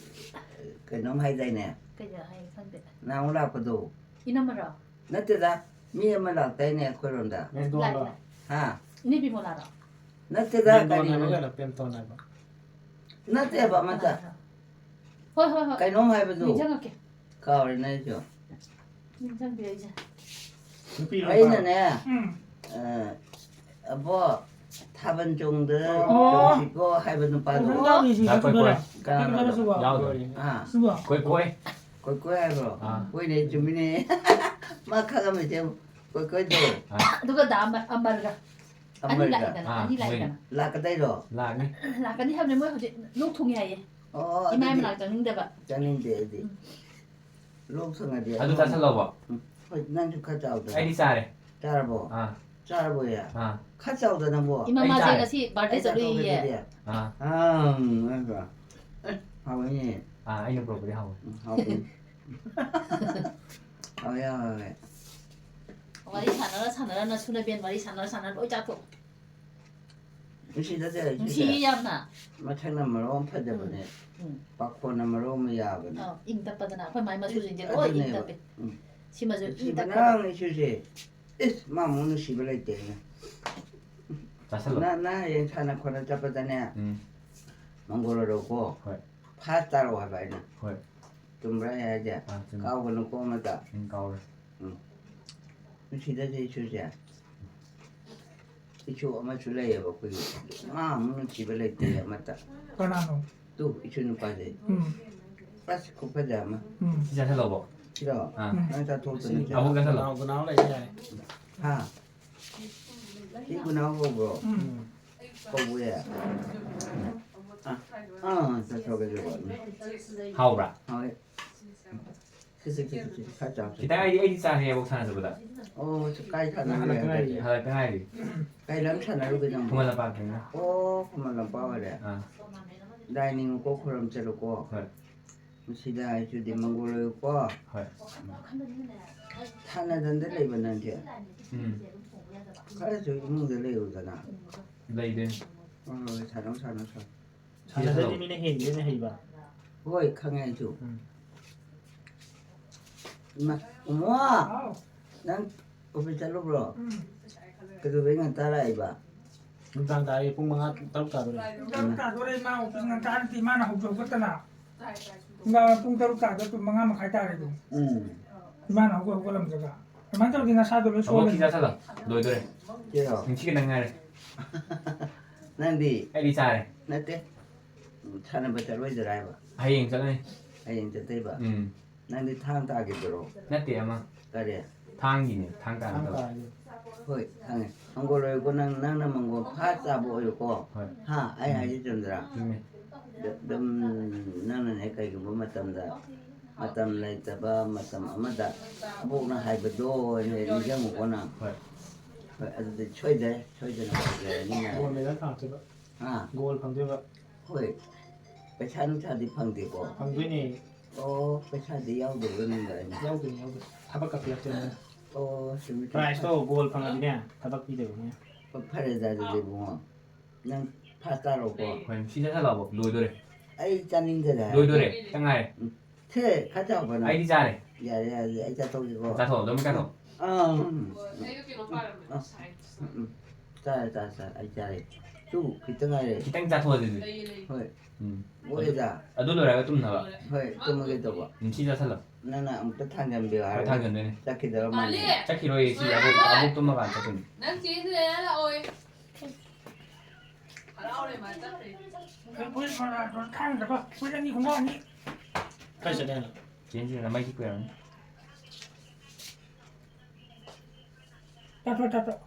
ꯀꯩꯅꯣꯝ ꯍꯥꯏꯗꯥꯏꯅꯦ? ꯀꯩꯗ ꯍꯥꯏ ꯈꯪꯗꯦ꯫ ꯅꯍꯥꯟꯃꯨꯛ ꯂꯥꯛꯄꯗꯣ꯫ ꯏꯅꯝꯃꯔꯣ? ꯅꯠꯇꯦꯗ, ꯃꯤ ꯑꯃ ꯂꯥꯛꯇꯥꯏꯅꯦ ꯑꯩꯈꯣꯏꯔꯣꯝꯗ꯫ ꯃꯦꯟꯗꯣꯟꯂꯣ? ꯂꯥꯛꯑꯦ꯫ ꯍꯥ? ꯏꯅꯦ ꯕꯤꯃꯣꯂꯥꯗꯣ? ꯅꯠꯇꯦꯗ, ꯃꯦꯟꯗꯣꯟ ꯀꯔꯤꯅꯣ? ꯍꯥꯏꯕ ꯀꯩꯅꯣ, ꯄꯦꯟꯇꯣꯟ ꯍꯥꯏꯕ? ꯅꯠꯇꯦꯕ, ꯑꯃꯇ꯫ ꯀꯅꯥꯅꯣ? ꯍꯣꯏ, ꯍꯣꯏ, ꯍꯣꯏ꯫ ꯀꯩꯅꯣꯝ ꯍꯥꯏꯕꯗꯣ꯫ ꯅꯤꯡꯁꯤꯡꯉꯛꯀꯦ꯫ ꯀꯥꯎꯔꯦꯅꯦ ꯑꯩꯁꯨ꯫ ꯅꯤꯡꯁꯤꯡꯕꯤꯔꯛꯏꯁꯦ꯫ ꯅꯨꯄꯤꯔꯣ, ꯅꯨꯄꯥꯔꯣ? ꯑꯩꯅꯅꯦ, ꯎꯝ꯫ ꯑ, ꯑꯕꯣ, ꯊꯥꯕꯜ ꯆꯣꯡꯗ ꯑꯣ꯫ ꯆꯣꯡꯁꯤꯀꯣ ꯍꯥꯏꯕ ꯅꯨꯄꯥꯗꯣ꯫ ꯑꯣ, ꯌꯥꯎꯔꯤꯁꯦ, ꯌꯥ, ꯀꯣꯏ, ꯀꯣꯏ꯫ ꯁꯤꯕꯨ꯫ ꯌꯥꯎꯗ꯭ꯔꯤ꯫ ꯑꯥ꯫ ꯁꯤꯕꯨ꯫ ꯀꯣꯏ, ꯀꯣꯏ꯫ ꯀꯣꯏ, ꯀꯣꯏ ꯍꯥꯏꯕ꯭ꯔꯣ? ꯑꯥ꯫ ꯍꯣꯏꯅꯦ, ꯆꯨꯝꯃꯤꯅꯦ꯫ ꯃꯥ ꯈꯪꯉꯝꯃꯤꯁꯦ ꯌꯦꯡꯉꯨ꯫ ꯀꯣꯏ, ꯀꯣꯏꯗꯣ꯫ ꯑꯥ꯫ ꯑꯗꯨꯒ ꯗꯥ ꯑꯃ-, ꯑꯃꯔꯒ꯫ ꯑꯅꯤ ꯑꯃꯔꯒ꯫ ꯂꯥꯛꯏꯗꯅ, ꯑꯥ, ꯑꯅꯤ ꯃꯣꯏ ꯂꯥꯛꯏꯗꯅ꯫ ꯂꯥꯛꯀꯗꯣꯏꯔꯣ? ꯂꯥꯛꯅꯤ꯫ ꯂꯥꯛꯀꯅꯤ ꯍꯥꯏꯕꯅꯦ, ꯃꯣꯏ ꯍꯧꯖꯤꯛ ꯂꯣꯛ ꯊꯨꯡꯉꯦ ꯍꯥꯏꯌꯦ꯫ ꯑꯣ, ꯏꯃꯥ ꯑꯗꯨꯗꯤ ꯃꯅꯥꯛ ꯆꯪꯅꯤꯡꯗꯕ꯫ ꯆꯪꯅꯤꯡꯗꯦ ꯑꯩꯗꯤ꯫ ꯎꯝ꯫ ꯂꯣꯛ ꯊꯨꯡꯉꯗꯤ ꯑꯗꯨ ꯑꯗꯨꯝ ꯆꯥꯁꯜꯂꯣꯕ꯫ ꯎꯝ, ꯍꯣꯏ, ꯅꯪꯁꯨ ꯈꯔ ꯆꯥꯎꯗꯅ꯫ ꯑꯩꯗꯤ ꯆꯥꯔꯦ꯫ ꯆꯥꯔꯕꯣ? ꯑꯥ꯫ ꯆꯥꯔꯕꯣ, ꯌꯥ? ꯑꯥ꯫ ꯈꯔ ꯆꯥꯎꯗ ꯅꯪꯕꯣ꯫ ꯏꯃꯥ, ꯑꯩ ꯃꯥꯁꯦ ꯆꯥꯔꯦ꯫ ꯉꯁꯤ ꯕꯥꯔꯗꯦ ꯑꯩ ꯆꯠꯂꯨꯏꯌꯦ꯫ ꯆꯥꯊꯣꯛꯑꯒꯦ ꯑꯗꯨꯗꯤ꯫ ꯑꯥ꯫ ꯑꯥ, ꯎꯝ, ꯅꯠꯇ꯭ꯔꯣ? ꯑꯦ, ꯍꯥꯎꯋꯤꯅꯦ꯫ ꯑꯥ, ꯑꯩꯅ ꯄꯨꯔꯛꯄꯗꯤ ꯍꯥꯎꯋꯦ꯫ ꯎꯝ, ꯍꯥꯎꯋꯤ꯫ ꯍꯥꯎꯋꯦ, ꯍꯥꯎꯋꯦ, ꯍꯥꯎꯋꯦ꯫ ꯋꯥꯔꯤ ꯁꯥꯟꯅꯔ ꯁꯥꯟꯅꯔ ꯅꯁꯨ ꯅꯕꯦꯟ ꯋꯥꯔꯤ ꯁꯥꯟꯅꯔ ꯁꯥꯟꯅꯔ ꯂꯣꯏ ꯆꯥꯊꯣꯛ꯫ ꯅꯨꯡꯁꯤꯗ ꯅꯨꯡꯁꯤ ꯌꯥꯝꯅ꯫ ꯃꯊꯛꯅ ꯃꯔꯣꯟ ꯑꯃ ꯐꯖꯕꯅꯦ꯫ ꯎꯝ꯫ ꯄꯥꯈꯣꯟꯅ ꯃꯔꯣꯟ ꯑꯃ ꯌꯥꯕꯅꯦ꯫ ꯑꯧ, ꯏꯪ ꯇꯞꯄꯗꯅ ꯑꯩꯈꯣꯏ ꯃꯥꯏ ꯃꯆꯨꯁꯤꯡꯁꯦ ꯂꯣꯏ ꯏꯪ ꯑꯗꯨꯅꯦꯕ꯫ ꯇꯞꯄꯦ꯫ ꯎꯝ꯫ ꯁꯤꯃꯁꯨ ꯏꯪ ꯅꯨꯡꯁꯤꯕꯅ ꯇꯞꯄ꯫ ꯏꯁꯨꯁꯦ꯫ ꯏꯁ, ꯃꯥꯃꯨꯛ ꯅꯨꯡꯁꯤꯕ ꯂꯩꯇꯦꯅꯦ꯫ ꯆꯥꯁꯜꯂꯣ꯫ ꯅ-, ꯅ ꯍꯌꯦꯡ ꯁꯥꯟꯅ ꯈꯣꯠꯅ ꯆꯠꯄꯗꯅꯦ, ꯎꯝ꯫ ꯃꯪꯒꯣꯜ ꯑꯣꯏꯔꯣꯀꯣ꯫ ꯍꯣꯏ꯫ ꯐꯥꯁ ꯇꯥꯔꯛꯑꯣ ꯍꯥꯏꯕ ꯑꯩꯅ꯫ ꯍꯣꯏ꯫ ꯆꯨꯝꯕ꯭ꯔꯥ ꯑꯩ ꯍꯥꯏꯁꯦ? ꯑꯥ, ꯆꯨꯝꯃꯤ꯫ ꯀꯥꯎꯒꯅꯨꯀꯣ ꯑꯃꯇ꯫ ꯎꯝ, ꯀꯥꯎꯔꯦ꯫ ꯎꯝ꯫ ꯅꯨꯡꯁꯤꯗꯁꯦ ꯏꯁꯨꯁꯦ꯫ ꯏꯁꯨ ꯑꯃꯁꯨ ꯂꯩꯌꯦꯕ ꯑꯩꯈꯣꯏꯒꯤ꯫ ꯃꯥ ꯑꯃꯨꯛ ꯅꯨꯡꯁꯤꯕ ꯂꯩꯇꯦ ꯑꯃꯠꯇ꯫ ꯀꯅꯥꯅꯣ? ꯇꯨ, ꯏꯁꯨ ꯅꯨꯄꯥꯁꯦ꯫ ꯎꯝ꯫ ꯑꯁ, ꯈꯨꯐꯖ ꯑꯃ꯫ ꯎꯝ꯫ ꯁꯤ ꯆꯥꯁꯜꯂꯣꯕꯣ꯫ ꯁꯤꯔꯣ? ꯑꯥ꯫ ꯎꯝ꯫ ꯅꯪ ꯆꯥꯊꯣꯛꯇꯅ ꯁꯤ ꯆꯥ꯫ ꯑꯃꯨꯛ ꯆꯥꯁꯜꯂꯣ꯫ ꯒꯨꯅꯥꯎ, ꯒꯨꯅꯥꯎ ꯂꯩꯁꯦ ꯌꯥꯔꯦ꯫ ꯍꯥ? ꯁꯤ ꯒꯨꯅꯥꯎ ꯀꯧꯕ꯭ꯔꯣ? ꯎꯝ꯫ ꯀꯧꯕ ꯌꯥꯏ꯫ ꯑꯥ, ꯑꯥ, ꯆꯥꯊꯣꯛꯀꯦ, ꯆꯥꯊꯣꯛꯀꯦ꯫ ꯍꯥꯎꯕ꯭ꯔꯥ? ꯍꯥꯎꯋꯦ꯫ ꯁꯤ, ꯁꯤ, ꯁꯤ, ꯁꯤ, ꯁꯤ, ꯈꯔ ꯆꯥꯎꯁꯦ꯫ ꯈꯤꯇꯪ ꯑꯩꯗꯤ, ꯑꯩꯗꯤ ꯆꯥꯔꯦꯕ ꯁꯥꯟꯅꯕꯗ꯫ ꯑꯣ, ꯁꯤ ꯀꯥꯏ ꯁꯥꯟꯅꯔꯨꯔꯦ ꯍꯜꯂꯛꯇ ꯉꯥꯏꯔꯤ꯫ ꯍꯟꯗꯛꯇꯤ? ꯍꯜꯂꯛꯇ ꯉꯥꯏꯔꯤ꯫ ꯀꯩ ꯂꯝ ꯁꯥꯟꯅꯔꯨꯒꯦ ꯅꯪꯕꯣ? ꯈꯨꯃꯟ ꯂꯝꯄꯥꯛꯀꯤꯅꯤꯅ꯫ ꯑꯣ, ꯈꯨꯃꯟ ꯂꯝꯄꯥꯛ ꯑꯣꯏꯔꯦ꯫ ꯑꯥ꯫ ꯂꯥꯏ ꯅꯤꯡꯉꯨꯀꯣ, ꯈꯨꯔꯨꯝ ꯆꯠꯂꯨꯀꯣ꯫ ꯍꯣꯏ꯫ ꯃꯁꯤꯗ ꯑꯩꯁꯨꯗꯤ ꯃꯪꯒꯣꯜ ꯑꯣꯏꯌꯨꯀꯣ꯫ ꯍꯣꯏ꯫ ꯊꯥꯅꯗꯅꯗ ꯂꯩꯕ ꯅꯪꯗꯤ꯫ ꯎꯝ꯫ ꯈꯔꯁꯨ ꯏꯃꯨꯡꯗ ꯂꯩꯌꯨꯗꯅ꯫ ꯂꯩꯗꯣꯏꯅꯤ꯫ ꯍꯣꯏ, ꯍꯣꯏ, ꯁꯥꯟꯅꯧ, ꯁꯥꯟꯅꯧ, ꯁꯥꯟꯅꯧ꯫ ꯁꯥꯟꯅꯗꯗꯤ ꯃꯤꯅ ꯍꯦꯟꯗꯣꯏꯅꯦ ꯍꯩꯕ꯫ ꯍꯣꯏ, ꯈꯪꯉꯦ ꯑꯩꯁꯨ꯫ ꯎꯝ꯫ ꯏꯃꯥ, ꯏꯃꯣ! ꯍꯥꯎ꯫ ꯅꯪ ꯑꯣꯐꯤꯁ ꯆꯠꯂꯨꯕ꯭ꯔꯣ? ꯎꯝ꯫ ꯀꯩꯗꯧꯕꯩ ꯉꯟꯇꯥ ꯂꯥꯛꯏꯕ? ꯅꯨꯡꯗꯥꯡ ꯇꯥꯔꯦ, ꯄꯨꯡ ꯃꯉꯥ, ꯇꯔꯨꯛ ꯇꯥꯗꯣꯔꯦ꯫ ꯄꯨꯡ ꯇꯔꯨꯛ ꯇꯥꯗꯣꯔꯦ, ꯏꯃꯥ ꯑꯣꯐꯤꯁ ꯉꯟꯇꯥꯅ ꯇꯤ ꯏꯃꯥꯅ ꯍꯧꯁꯨ ꯍꯧꯒꯠꯇꯅ꯫ ꯅꯨꯡꯗꯥꯡ ꯄꯨꯡ ꯇꯔꯨꯛ ꯇꯥꯗꯣꯔꯦ, ꯄꯨꯡ ꯃꯉꯥ ꯃꯈꯥꯏ ꯇꯥꯔꯦ ꯑꯗꯨꯝ꯫ ꯎꯝ꯫ ꯏꯃꯥꯅ ꯍꯧꯒꯠ-, ꯍꯧꯒꯠꯂꯝꯗ꯭ꯔꯒ꯫ ꯑꯗꯨꯃꯥꯏꯅ ꯇꯧꯔꯗꯤ ꯅꯁꯥꯗꯣ ꯂꯣꯏ ꯁꯣꯛꯑꯅꯤ꯫ ꯁꯤ ꯆꯥꯁꯜꯂꯣ꯫ ꯂꯣꯏꯗꯣꯔꯦ꯫ ꯀꯩꯅꯣ? ꯅꯤꯡꯊꯤ ꯈꯤꯇꯪ ꯉꯥꯏꯔꯦ꯫ ꯅꯪꯗꯤ? ꯑꯩꯗꯤ ꯆꯥꯔꯦ꯫ ꯅꯠꯇꯦ꯫ ꯎꯝ, ꯁꯥꯟꯅꯕ ꯆꯠꯂꯣꯏꯗꯣꯏꯔꯥ ꯍꯥꯏꯕ? ꯍꯌꯦꯡ ꯆꯠꯂꯅꯤ꯫ ꯍꯌꯦꯡ ꯆꯠꯇꯣꯏꯕ? ꯎꯝ꯫ ꯅꯪꯗꯤ ꯊꯥꯡ ꯇꯥꯈꯤꯕꯗꯨꯔꯣ? ꯅꯠꯇꯦ, ꯑꯃ꯫ ꯀꯔꯤ? ꯊꯥꯡꯒꯤꯅꯦ, ꯊꯥꯡ ꯇꯥꯅꯕ ꯊꯥꯡ ꯇꯧꯕ꯫ ꯇꯥꯈꯤꯕ꯫ ꯍꯣꯏ, ꯈꯪꯉꯦ꯫ ꯃꯪꯒꯣꯜ ꯑꯣꯏꯌꯨꯀꯣ, ꯅꯪ, ꯅꯪꯅ ꯃꯪꯒꯣꯜ ꯐꯥ ꯆꯥꯕ ꯑꯣꯏꯌꯨꯀꯣ꯫ ꯍꯣꯏ꯫ ꯍꯥ? ꯑꯩ ꯎꯝ꯫ ꯍꯥꯏꯁꯦ ꯆꯨꯝꯗ꯭ꯔꯥ? ꯆꯨꯝꯃꯦ꯫ ꯑꯗꯨꯝ ꯅꯪꯅꯅꯦ ꯀꯩꯒꯨꯝꯕ ꯃꯇꯝꯗ, ꯃꯇꯝ ꯂꯩꯇꯕ ꯃꯇꯝ ꯑꯃꯗ ꯑꯕꯣꯛꯅ ꯍꯥꯏꯕꯗꯣ ꯑꯣꯏꯅ ꯅꯤꯡꯁꯤꯡꯉꯨꯀꯣ ꯅꯪ꯫ ꯍꯣꯏ꯫ ꯍꯣꯏ, ꯑꯗꯨꯗꯤ ꯁꯣꯏꯗ꯭ꯔꯦ, ꯁꯣꯏꯗꯅ ꯐꯪꯖꯔꯅꯤ ꯅꯪ꯫ ꯒꯣꯜ ꯃꯦꯗꯜ ꯐꯪꯉꯛꯇꯣꯏꯕ꯫ ꯍꯥ? ꯒꯣꯜ ꯐꯪꯗꯣꯏꯕ꯫ ꯍꯣꯏ꯫ ꯄꯩꯁꯥ ꯅꯨꯡꯁꯥꯗꯤ ꯐꯪꯗꯦꯀꯣ? ꯐꯪꯗꯣꯏꯅꯦ꯫ ꯑꯣ, ꯄꯩꯁꯥꯗꯤ ꯌꯥꯎꯗꯕ꯭ꯔꯥ ꯅꯪꯒ ꯑꯩꯅ? ꯌꯥꯎꯗꯣꯏꯅꯦ, ꯌꯥꯎꯗꯣꯏꯅꯦ꯫ ꯊꯕꯛꯀ ꯄꯤꯔꯛꯇꯣꯏꯅꯦ꯫ ꯑꯣ, ꯆꯨꯝꯃꯤ, ꯆꯨꯝꯃꯤ꯫ ꯄ꯭ꯔꯥꯏꯖꯇꯣ ꯒꯣꯜ ꯐꯪꯉꯗꯤꯅꯦ, ꯊꯕꯛ ꯄꯤꯗꯣꯏꯕ ꯃꯣꯏꯅ꯫ ꯑꯣ, ꯐꯔꯦꯗ ꯑꯗꯨꯗꯤ ꯏꯕꯨꯡꯉꯣ꯫ ꯅꯪ ꯐꯥꯁ ꯇꯥꯔꯣꯀꯣ꯫ ꯍꯣꯏ, ꯁꯤ ꯆꯥꯁꯜꯂꯛꯑꯕꯣ? ꯂꯣꯏꯗꯣꯔꯦ꯫ ꯑꯩ ꯆꯥꯅꯤꯡꯗꯦꯗ꯫ ꯂꯣꯏꯗꯣꯔꯦ꯫ ꯈꯤꯇꯪ ꯉꯥꯏꯔꯦ꯫ ꯎꯝ꯫ ꯁꯦ, ꯈꯔ ꯆꯥꯎꯕ ꯅꯪ꯫ ꯑꯩꯗꯤ ꯆꯥꯔꯦ꯫ ꯌꯥꯔꯦ, ꯌꯥꯔꯦ, ꯑꯩ ꯆꯥꯊꯣꯛꯀꯦꯀꯣ꯫ ꯆꯥꯊꯣꯛꯑꯣ, ꯑꯗꯨꯝ ꯀꯩꯅꯣ꯫ ꯑꯥ, ꯎꯝ꯫ ꯎꯝ, ꯎꯝ꯫ ꯆꯥꯔꯦ, ꯆꯥꯔꯦ, ꯆꯥꯔꯦ꯫ ꯑꯩ ꯆꯥꯔꯦ꯫ ꯇꯨ, ꯈꯤꯇꯪ ꯉꯥꯏꯔꯦ꯫ ꯈꯤꯇꯪ ꯆꯥꯊꯣꯛꯑꯁꯤ ꯑꯗꯨꯗꯤ꯫ ꯍꯣꯏ꯫ ꯎꯝ꯫ ꯑꯣꯏꯗ꯫ ꯑꯗꯨ ꯂꯣꯏꯔꯒ ꯇꯨꯝꯅꯕ꯫ ꯍꯣꯏ, ꯇꯨꯝꯃꯒꯦ ꯇꯧꯕ꯫ ꯎꯝ, ꯁꯤ ꯆꯥꯁꯜꯂꯣ꯫ ꯅꯪꯅ ꯑꯃꯨꯛꯇ ꯊꯥꯡꯖꯟꯕꯤꯌꯨ ꯍꯣꯏ, ꯍꯥꯏꯕ꯫ ꯊꯥꯡꯖꯟꯗꯣꯏꯅꯦ꯫ ꯆꯠꯈꯤꯗꯧꯔ ꯃꯥꯜꯂꯦ꯫ ꯆꯠꯈꯤꯔꯣꯏꯌꯦ, ꯁꯤ ꯑꯕꯣꯛ, ꯑꯕꯣꯛ ꯇꯨꯝꯃꯀꯥꯟꯗ ꯆꯠꯇꯣꯏꯅꯦ꯫ ꯅꯪ ꯆꯦꯁꯤꯗꯅ ꯂꯥꯛꯑꯣꯏ꯫ ꯍꯔꯥꯎꯔꯦ ꯃꯥ ꯆꯠꯈ꯭ꯔꯦ꯫ ꯐꯨꯔꯤꯠ ꯃꯣꯖꯥ ꯊꯥꯡꯗꯕ ꯐꯨꯔꯤꯠ ꯑꯅꯤ ꯈꯣꯡꯒ꯭ꯔꯥꯎ ꯑꯅꯤ꯫ ꯀꯥꯏ ꯆꯠꯂꯦ ꯍꯥꯏꯅꯣ? ꯆꯦꯟꯁꯤꯔ ꯃꯩ ꯆꯤꯛꯄ ꯌꯥꯔꯝꯅꯤ꯫ ꯇꯥꯊꯣꯛ, ꯇꯥꯊꯣꯛ꯫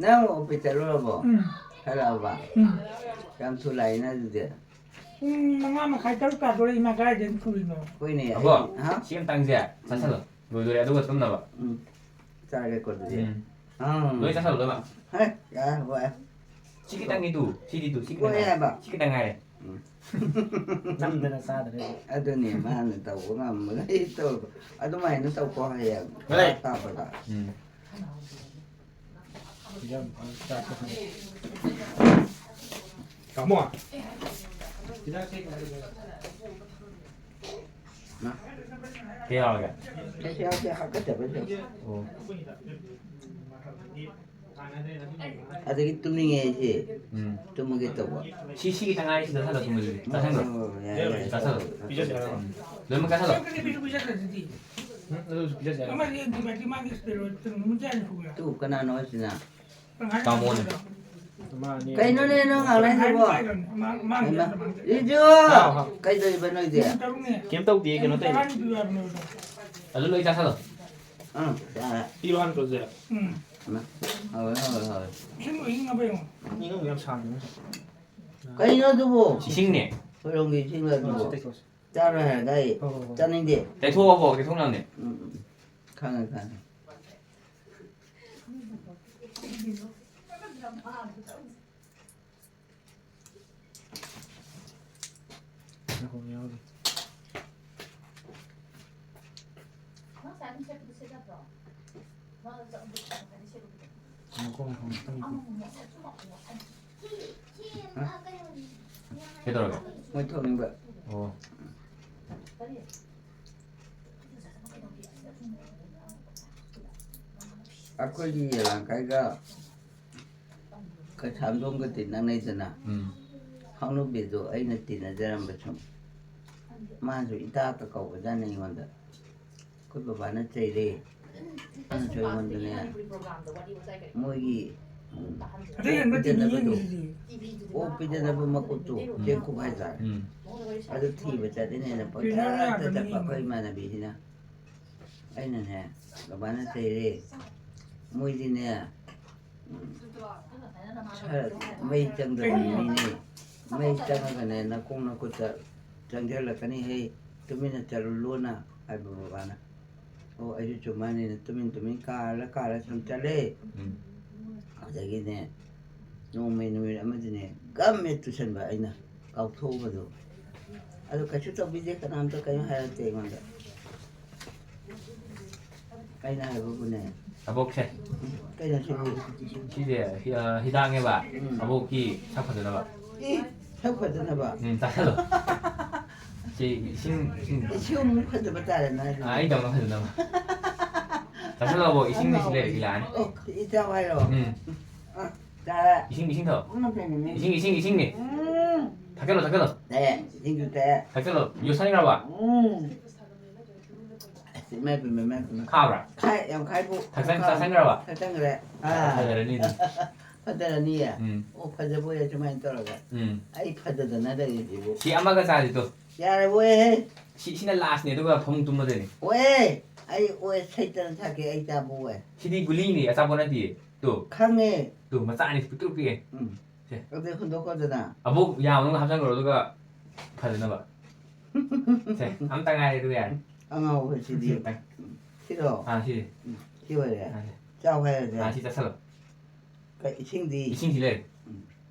ꯅꯪ ꯑꯣꯐꯤꯁ ꯆꯠꯂꯨꯔꯕꯣ? ꯎꯝ꯫ ꯍꯜꯂꯛꯑꯕ? ꯎꯝ꯫ ꯌꯥꯝ ꯊꯨ ꯂꯥꯛꯏꯅ ꯑꯗꯨꯗꯤ꯫ ꯄꯨꯡ ꯃꯉꯥ ꯃꯈꯥꯏ, ꯇꯔꯨꯛ ꯇꯥꯗꯣꯔꯦ, ꯏꯃꯥ, ꯀꯗꯥꯏꯗꯒꯤ ꯊꯨꯔꯤꯅꯣ? ꯍꯣꯏꯅꯦ, ꯑꯕꯣ, ꯑꯩ, ꯍꯥ? ꯁꯤ ꯑꯝꯇꯪꯁꯦ ꯆꯥꯁꯜꯂꯣ꯫ ꯂꯣꯏꯗꯣꯔꯦ, ꯑꯗꯨꯒ ꯇꯨꯝꯅꯕ꯫ ꯎꯝ꯫ ꯆꯥꯔꯒꯦꯀꯣ ꯑꯗꯨꯗꯤ꯫ ꯎꯝ꯫ ꯑꯥ꯫ ꯂꯣꯏ ꯆꯥꯁꯜꯂꯣ, ꯂꯣꯏꯃꯛ꯫ ꯍꯦ, ꯌꯥꯔꯦ, ꯍꯣꯏ꯫ ꯁꯤ ꯈꯤꯇꯪꯅꯤ ꯇꯨ, ꯁꯤꯗꯤ ꯇꯨ, ꯁꯤ ꯈꯤꯇꯪ ꯍꯣꯏ ꯉꯥꯏꯔꯦ꯫ ꯍꯥꯏꯕ꯫ ꯁꯤ ꯈꯤꯇꯪ ꯉꯥꯏꯔꯦ꯫ ꯎꯝ꯫ ꯅꯝꯗꯅ ꯆꯥꯗ꯭ꯔꯦ꯫ ꯑꯗꯨꯅꯦ ꯃꯥꯅ ꯇꯧꯕ ꯉꯝꯕꯒꯩ ꯇꯧꯕ꯫ ꯑꯗꯨꯃꯥꯏꯅ ꯇꯧꯀꯣ ꯍꯌꯦꯡ꯫ ꯍꯣꯏ꯫ ꯆꯥꯛ ꯆꯥꯕꯗ꯫ ꯎꯝ꯫ ꯇꯥꯃꯣ꯫ ꯀꯩ ꯌꯥꯎꯔꯒꯦ? ꯀꯩꯁꯨ ꯌꯥꯎꯗꯦ, ꯍꯥꯀꯠꯆꯕꯩ ꯇꯧꯕ꯫ ꯑꯣ꯫ ꯑꯗꯒꯤ ꯇꯨꯝꯅꯤꯡꯉꯦ ꯑꯩꯁꯦ꯫ ꯎꯝ꯫ ꯇꯨꯝꯃꯒꯦ ꯇꯧꯕ꯫ ꯁꯤ, ꯁꯤ ꯈꯤꯇꯪ ꯉꯥꯏꯔꯦ, ꯁꯤꯗ ꯊꯥꯡꯒꯠꯂꯣ, ꯊꯨꯝꯕꯁꯤꯗꯤ꯫ ꯆꯥꯁꯟꯈ꯭ꯔꯣ꯫ ꯍꯣꯏ, ꯍꯣꯏ, ꯌꯥꯔꯦ, ꯌꯥꯔꯦ꯫ ꯆꯥꯁꯜꯂꯣ꯫ ꯄꯤꯖꯁꯦ ꯍꯥꯏꯔꯣ? ꯎꯝ꯫ ꯂꯣꯏꯅꯃꯛ ꯆꯥꯁꯜꯂꯣ꯫ ꯎꯝ, ꯑꯗꯨꯁꯨ ꯄꯤꯖꯁꯦ ꯍꯥꯏꯔꯣ? ꯑꯃꯗꯤ ꯑꯦꯟꯇꯤꯕꯥꯏꯑꯣꯇꯤꯛ ꯃꯥꯒꯤ ꯁ꯭ꯇꯦꯔꯣꯏꯗ ꯅꯨꯃꯤꯠ ꯀꯌꯥꯅꯤ ꯁꯨꯈ꯭ꯔꯦ? ꯇꯨ, ꯀꯅꯥꯅꯣ ꯑꯁꯤꯅ? ꯇꯥꯃꯣꯅꯦ꯫ ꯀꯩꯅꯣꯅꯦ ꯅꯪ ꯉꯥꯡꯅꯩꯗꯨꯕꯣ? ꯍꯩꯃꯥ, ꯔꯤꯖꯨ! ꯍꯥꯎ, ꯍꯥꯎ꯫ ꯀꯩꯗꯧꯔꯤꯕ ꯅꯣꯏꯗꯤ? ꯀꯩꯝ ꯇꯧꯗꯦ, ꯀꯩꯅꯣ ꯇꯧꯔꯤꯅꯦ꯫ ꯑꯗꯨ ꯂꯣꯏ ꯆꯥꯁꯜꯂꯣ꯫ ꯑꯥ, ꯆꯥꯔꯦ꯫ ꯄꯤꯔꯣ ꯍꯥꯟꯅ ꯆꯧꯁꯦ꯫ ꯎꯝ꯫ ꯍꯥꯎꯋꯦ, ꯍꯥꯎꯋꯦ, ꯍꯥꯎꯋꯦ꯫ ꯏꯁꯤꯡꯗꯣ ꯏꯪꯉꯕ ꯌꯦꯡꯉꯣ꯫ ꯏꯪꯉꯝꯒꯅꯤ, ꯌꯥꯝ ꯁꯥꯗ꯭ꯔꯤꯉꯩ꯫ ꯀꯩꯅꯣ ꯑꯗꯨꯕꯨ? ꯏꯁꯤꯡꯅꯦ꯫ ꯍꯣꯏꯔꯣꯡꯒꯤ ꯏꯁꯤꯡ ꯑꯗꯨꯕꯨ? ꯁꯤ ꯇꯩꯊꯣꯛꯑꯁꯤ꯫ ꯆꯥꯔꯣꯏ ꯍꯥꯏꯔꯒ ꯑꯩ ꯍꯣꯏ, ꯍꯣꯏ, ꯍꯣꯏ꯫ ꯆꯥꯅꯤꯡꯗꯦ꯫ ꯇꯩꯊꯣꯛꯑꯣꯀꯣ, ꯇꯩꯊꯣꯛꯅꯕꯅꯦ꯫ ꯎꯝ, ꯎꯝ꯫ ꯈꯪꯉꯦ, ꯈꯪꯉꯦ꯫ ꯅꯪ ꯉꯁꯥꯏ ꯑꯗꯨꯝ ꯁꯦꯠꯄꯗꯣ ꯁꯦꯠꯂꯗ꯭ꯔꯣ? ꯅꯪ ꯑꯗꯨꯝ ꯉꯁꯥꯏꯗꯤ ꯁꯦꯠꯂꯨꯕꯗꯣ? ꯀꯩꯗꯧꯔꯒꯦ? ꯃꯣꯏ ꯊꯣꯛꯅꯤꯡꯕ꯫ ꯑꯣ꯫ ꯑꯩꯈꯣꯏꯒꯤ ꯌꯦꯂꯥꯡꯀꯥꯏꯒ ꯀꯩꯁꯥꯝꯊꯣꯡꯒꯗꯤ ꯅꯛꯅꯩꯗꯅ꯫ ꯎꯝ꯫ ꯍꯥꯎꯅꯨꯕꯤꯗꯣ ꯑꯩꯅ ꯇꯤꯟꯅꯖꯔꯝꯕ ꯁꯨꯝ꯫ ꯃꯥꯁꯨ ꯏꯇꯥꯇ ꯀꯧꯕꯖꯥꯠꯅꯤ ꯑꯩꯉꯣꯟꯗ꯫ ꯑꯩꯈꯣꯏ ꯕꯕꯥꯅ ꯆꯩꯔꯦ꯫ ꯃꯥꯅꯁꯨ ꯑꯩꯉꯣꯟꯗꯅꯦ, ꯃꯣꯏꯒꯤ, ꯎꯝ, ꯑꯇꯩ ꯌꯦꯡꯕ ꯇꯤꯚꯤ ꯄꯤꯖꯅꯕꯗꯣ, ꯌꯦꯡꯉꯤꯁꯤꯗꯤ꯫ ꯑꯣꯛ ꯄꯤꯖꯅꯕ ꯃꯀꯨꯞꯇꯣ, ꯎꯝ꯫ ꯆꯦꯡꯀꯨꯞ ꯍꯥꯏꯇꯥꯔꯦ꯫ ꯎꯝ꯫ ꯑꯗꯨ ꯊꯤꯕ ꯆꯠꯂꯤꯅꯦꯅ ꯄꯪꯆꯠꯇ ꯆꯠꯄ ꯑꯩꯈꯣꯏ ꯏꯃꯥꯟꯅꯕꯤꯁꯤꯅ꯫ ꯑꯩꯅꯅꯦ, ꯕꯕꯥꯅ ꯆꯩꯔꯦ꯫ ꯃꯣꯏꯗꯤꯅꯦ, ꯎꯝ, ꯁ-, ꯃꯩ ꯆꯪꯗꯕ ꯃꯤꯅꯦ꯫ ꯃꯩ ꯆꯪꯉꯒꯅꯦ, ꯅꯈꯣꯡ ꯅꯈꯨꯠꯇ ꯆꯪꯁꯤꯜꯂꯛꯀꯅꯤ ꯍꯦ, ꯇꯨꯃꯤꯟꯅ ꯆꯠꯂꯨ ꯂꯣꯟꯅ ꯍꯥꯏꯕ ꯕꯕꯥꯅ꯫ ꯑꯣ, ꯑꯩꯁꯨ ꯆꯨꯝꯃꯅꯤꯅ ꯇꯨꯃꯤꯟ ꯇꯨꯃꯤꯟ ꯀꯥꯔ ꯀꯥꯔ ꯁꯨꯝ ꯆꯠꯂꯦ꯫ ꯎꯝ꯫ ꯑꯗꯒꯤꯅꯦ, ꯅꯣꯡꯃꯩ ꯅꯨꯃꯤꯠ ꯑꯃꯗꯤꯅꯦ, ꯒꯝ ꯍꯦꯛ ꯇꯨꯁꯟꯕ ꯑꯩꯅ ꯀꯥꯎꯊꯣꯛꯎꯕꯗꯣ꯫ ꯑꯗꯨ ꯀꯩꯁꯨ ꯇꯧꯕꯤꯗꯦ, ꯀꯅꯥꯝꯇ ꯀꯔꯤꯝ ꯍꯥꯏꯔꯛꯇꯦ ꯑꯩꯉꯣꯟꯗ꯫ ꯑꯩꯅ ꯍꯥꯏꯕꯕꯨꯅꯦ꯫ ꯑꯕꯣꯛꯁꯦ꯫ ꯀꯩꯅꯣ ꯁꯤꯕꯨ? ꯁꯤꯁꯦ ꯍꯤ-, ꯑ, ꯍꯤꯗꯥꯛꯅꯦꯕ꯫ ꯎꯝ꯫ ꯑꯕꯣꯛꯀꯤ ꯁꯛ ꯐꯖꯅꯕ꯫ ꯏ, ꯁꯛ ꯐꯖꯅꯕ? ꯎꯝ, ꯆꯥꯁꯜꯂꯣ꯫ ꯁꯤ ꯏꯁꯤꯡ, ꯏꯁꯤꯡ꯫ ꯏꯁꯤꯡ ꯑꯃꯨꯛ ꯐꯖꯕ ꯇꯥꯔꯦꯅ ꯍꯥꯏꯗꯨꯅ꯫ ꯑ, ꯑꯩꯗꯧꯅ ꯐꯖꯅꯕ꯫ ꯆꯥꯁꯜꯂꯣ, ꯑꯕꯣꯛ, ꯏꯁꯤꯡꯗꯤ ꯁꯤ ꯂꯩꯔꯦ, ꯁꯤ ꯂꯥꯛꯑꯅꯤ꯫ ꯑꯣ, ꯏꯆꯥꯎ ꯍꯥꯏꯔꯣ? ꯎꯝ꯫ ꯑ, ꯆꯥꯔꯦ꯫ ꯏꯁꯤꯡ, ꯏꯁꯤꯡ ꯊꯛꯑꯣ꯫ ꯎꯝ, ꯎꯝ, ꯎꯝ꯫ ꯏꯁꯤꯡ, ꯏꯁꯤꯡ, ꯏꯁꯤꯡꯅꯤ꯫ ꯎꯝ꯫ ꯊꯛꯆꯜꯂꯣ, ꯊꯛꯆꯜꯂꯣ꯫ ꯊꯛꯑꯦ, ꯏꯁꯤꯡꯁꯨ ꯊꯛꯑꯦ꯫ ꯊꯛꯆꯜꯂꯣ, ꯌꯣꯠꯁꯟꯈ꯭ꯔꯕ? ꯎꯝ꯫ ꯑꯁ, ꯏꯃꯥꯏ ꯄꯦꯝꯃ, ꯏꯃꯥꯏ ꯄꯦꯝꯃ꯫ ꯈꯥꯕ꯭ꯔꯥ? ꯈꯥꯏ, ꯌꯥꯝ ꯈꯥꯏꯕꯨ-, ꯊꯛꯆꯟ-, ꯈꯥ-, ꯆꯥꯁꯟꯈ꯭ꯔꯕ? ꯊꯛꯆꯟꯈ꯭ꯔꯦ꯫ ꯑꯥ꯫ ꯐꯖꯔꯅꯤ ꯑꯗꯨꯗꯤ꯫ ꯐꯖꯔꯅꯤꯌꯦ? ꯎꯝ꯫ ꯑꯣ, ꯐꯖꯕ ꯑꯣꯏꯔꯦ ꯁꯨꯃꯥꯏꯅ ꯇꯧꯔꯒ꯫ ꯎꯝ꯫ ꯑꯩ ꯐꯖꯗꯅ ꯂꯩꯔꯤꯁꯤꯕꯨ꯫ ꯁꯤ ꯑꯃꯒ ꯆꯥꯁꯤ ꯇꯨ꯫ ꯌꯥꯔꯦ, ꯑꯣꯏꯍꯦ꯫ ꯁꯤ, ꯁꯤꯅ ꯂꯥꯁꯅꯦ, ꯑꯗꯨꯒ ꯐꯃꯨꯡ ꯇꯨꯝꯃꯗꯣꯏꯅꯦ꯫ ꯑꯣꯏꯍꯦ꯫ ꯑꯩ ꯑꯣꯏ ꯁꯩꯇꯅ ꯊꯛꯀꯦ, ꯑꯩ ꯆꯥꯕ ꯑꯣꯏ꯫ ꯁꯤꯗꯤ ꯒꯨꯂꯤꯅꯦ, ꯑꯆꯥꯄꯣꯠ ꯅꯠꯇꯤꯌꯦ꯫ ꯇꯨ꯫ ꯈꯪꯉꯦ꯫ ꯇꯨ, ꯃꯆꯥꯅꯤ, ꯄꯤꯛꯇ꯭ꯔꯨ ꯄꯤꯛꯑꯦ꯫ ꯎꯝ꯫ ꯁꯦ꯫ ꯑꯗꯨ ꯍꯨꯟꯗꯣꯛꯈꯣꯗꯅ꯫ ꯑꯕꯣꯛ ꯌꯥ ꯃꯅꯨꯡꯗ ꯍꯥꯞꯆꯟꯈ꯭ꯔꯣ, ꯑꯗꯨꯒ ꯐꯖꯅꯕ꯫ ꯁꯦ, ꯑꯝꯇ ꯉꯥꯏꯔꯦ, ꯑꯗꯨꯒ ꯌꯥꯔꯦ꯫ ꯑꯉꯥꯎꯕꯁꯤꯗꯤ꯫ ꯁꯤ ꯑꯝꯇꯪ꯫ ꯁꯤꯔꯣ? ꯑꯥ, ꯁꯤꯁꯦ꯫ ꯎꯝ, ꯁꯤ ꯑꯣꯏꯔꯦ꯫ ꯑꯥ, ꯁꯤ꯫ ꯆꯥꯎ ꯍꯥꯏꯔꯁꯦ꯫ ꯑꯥ, ꯁꯤ ꯆꯥꯁꯜꯂꯣ꯫ ꯀ-, ꯏꯁꯤꯡꯗꯤ? ꯏꯁꯤꯡꯁꯤ ꯂꯩꯔꯦ꯫ ꯎꯝ꯫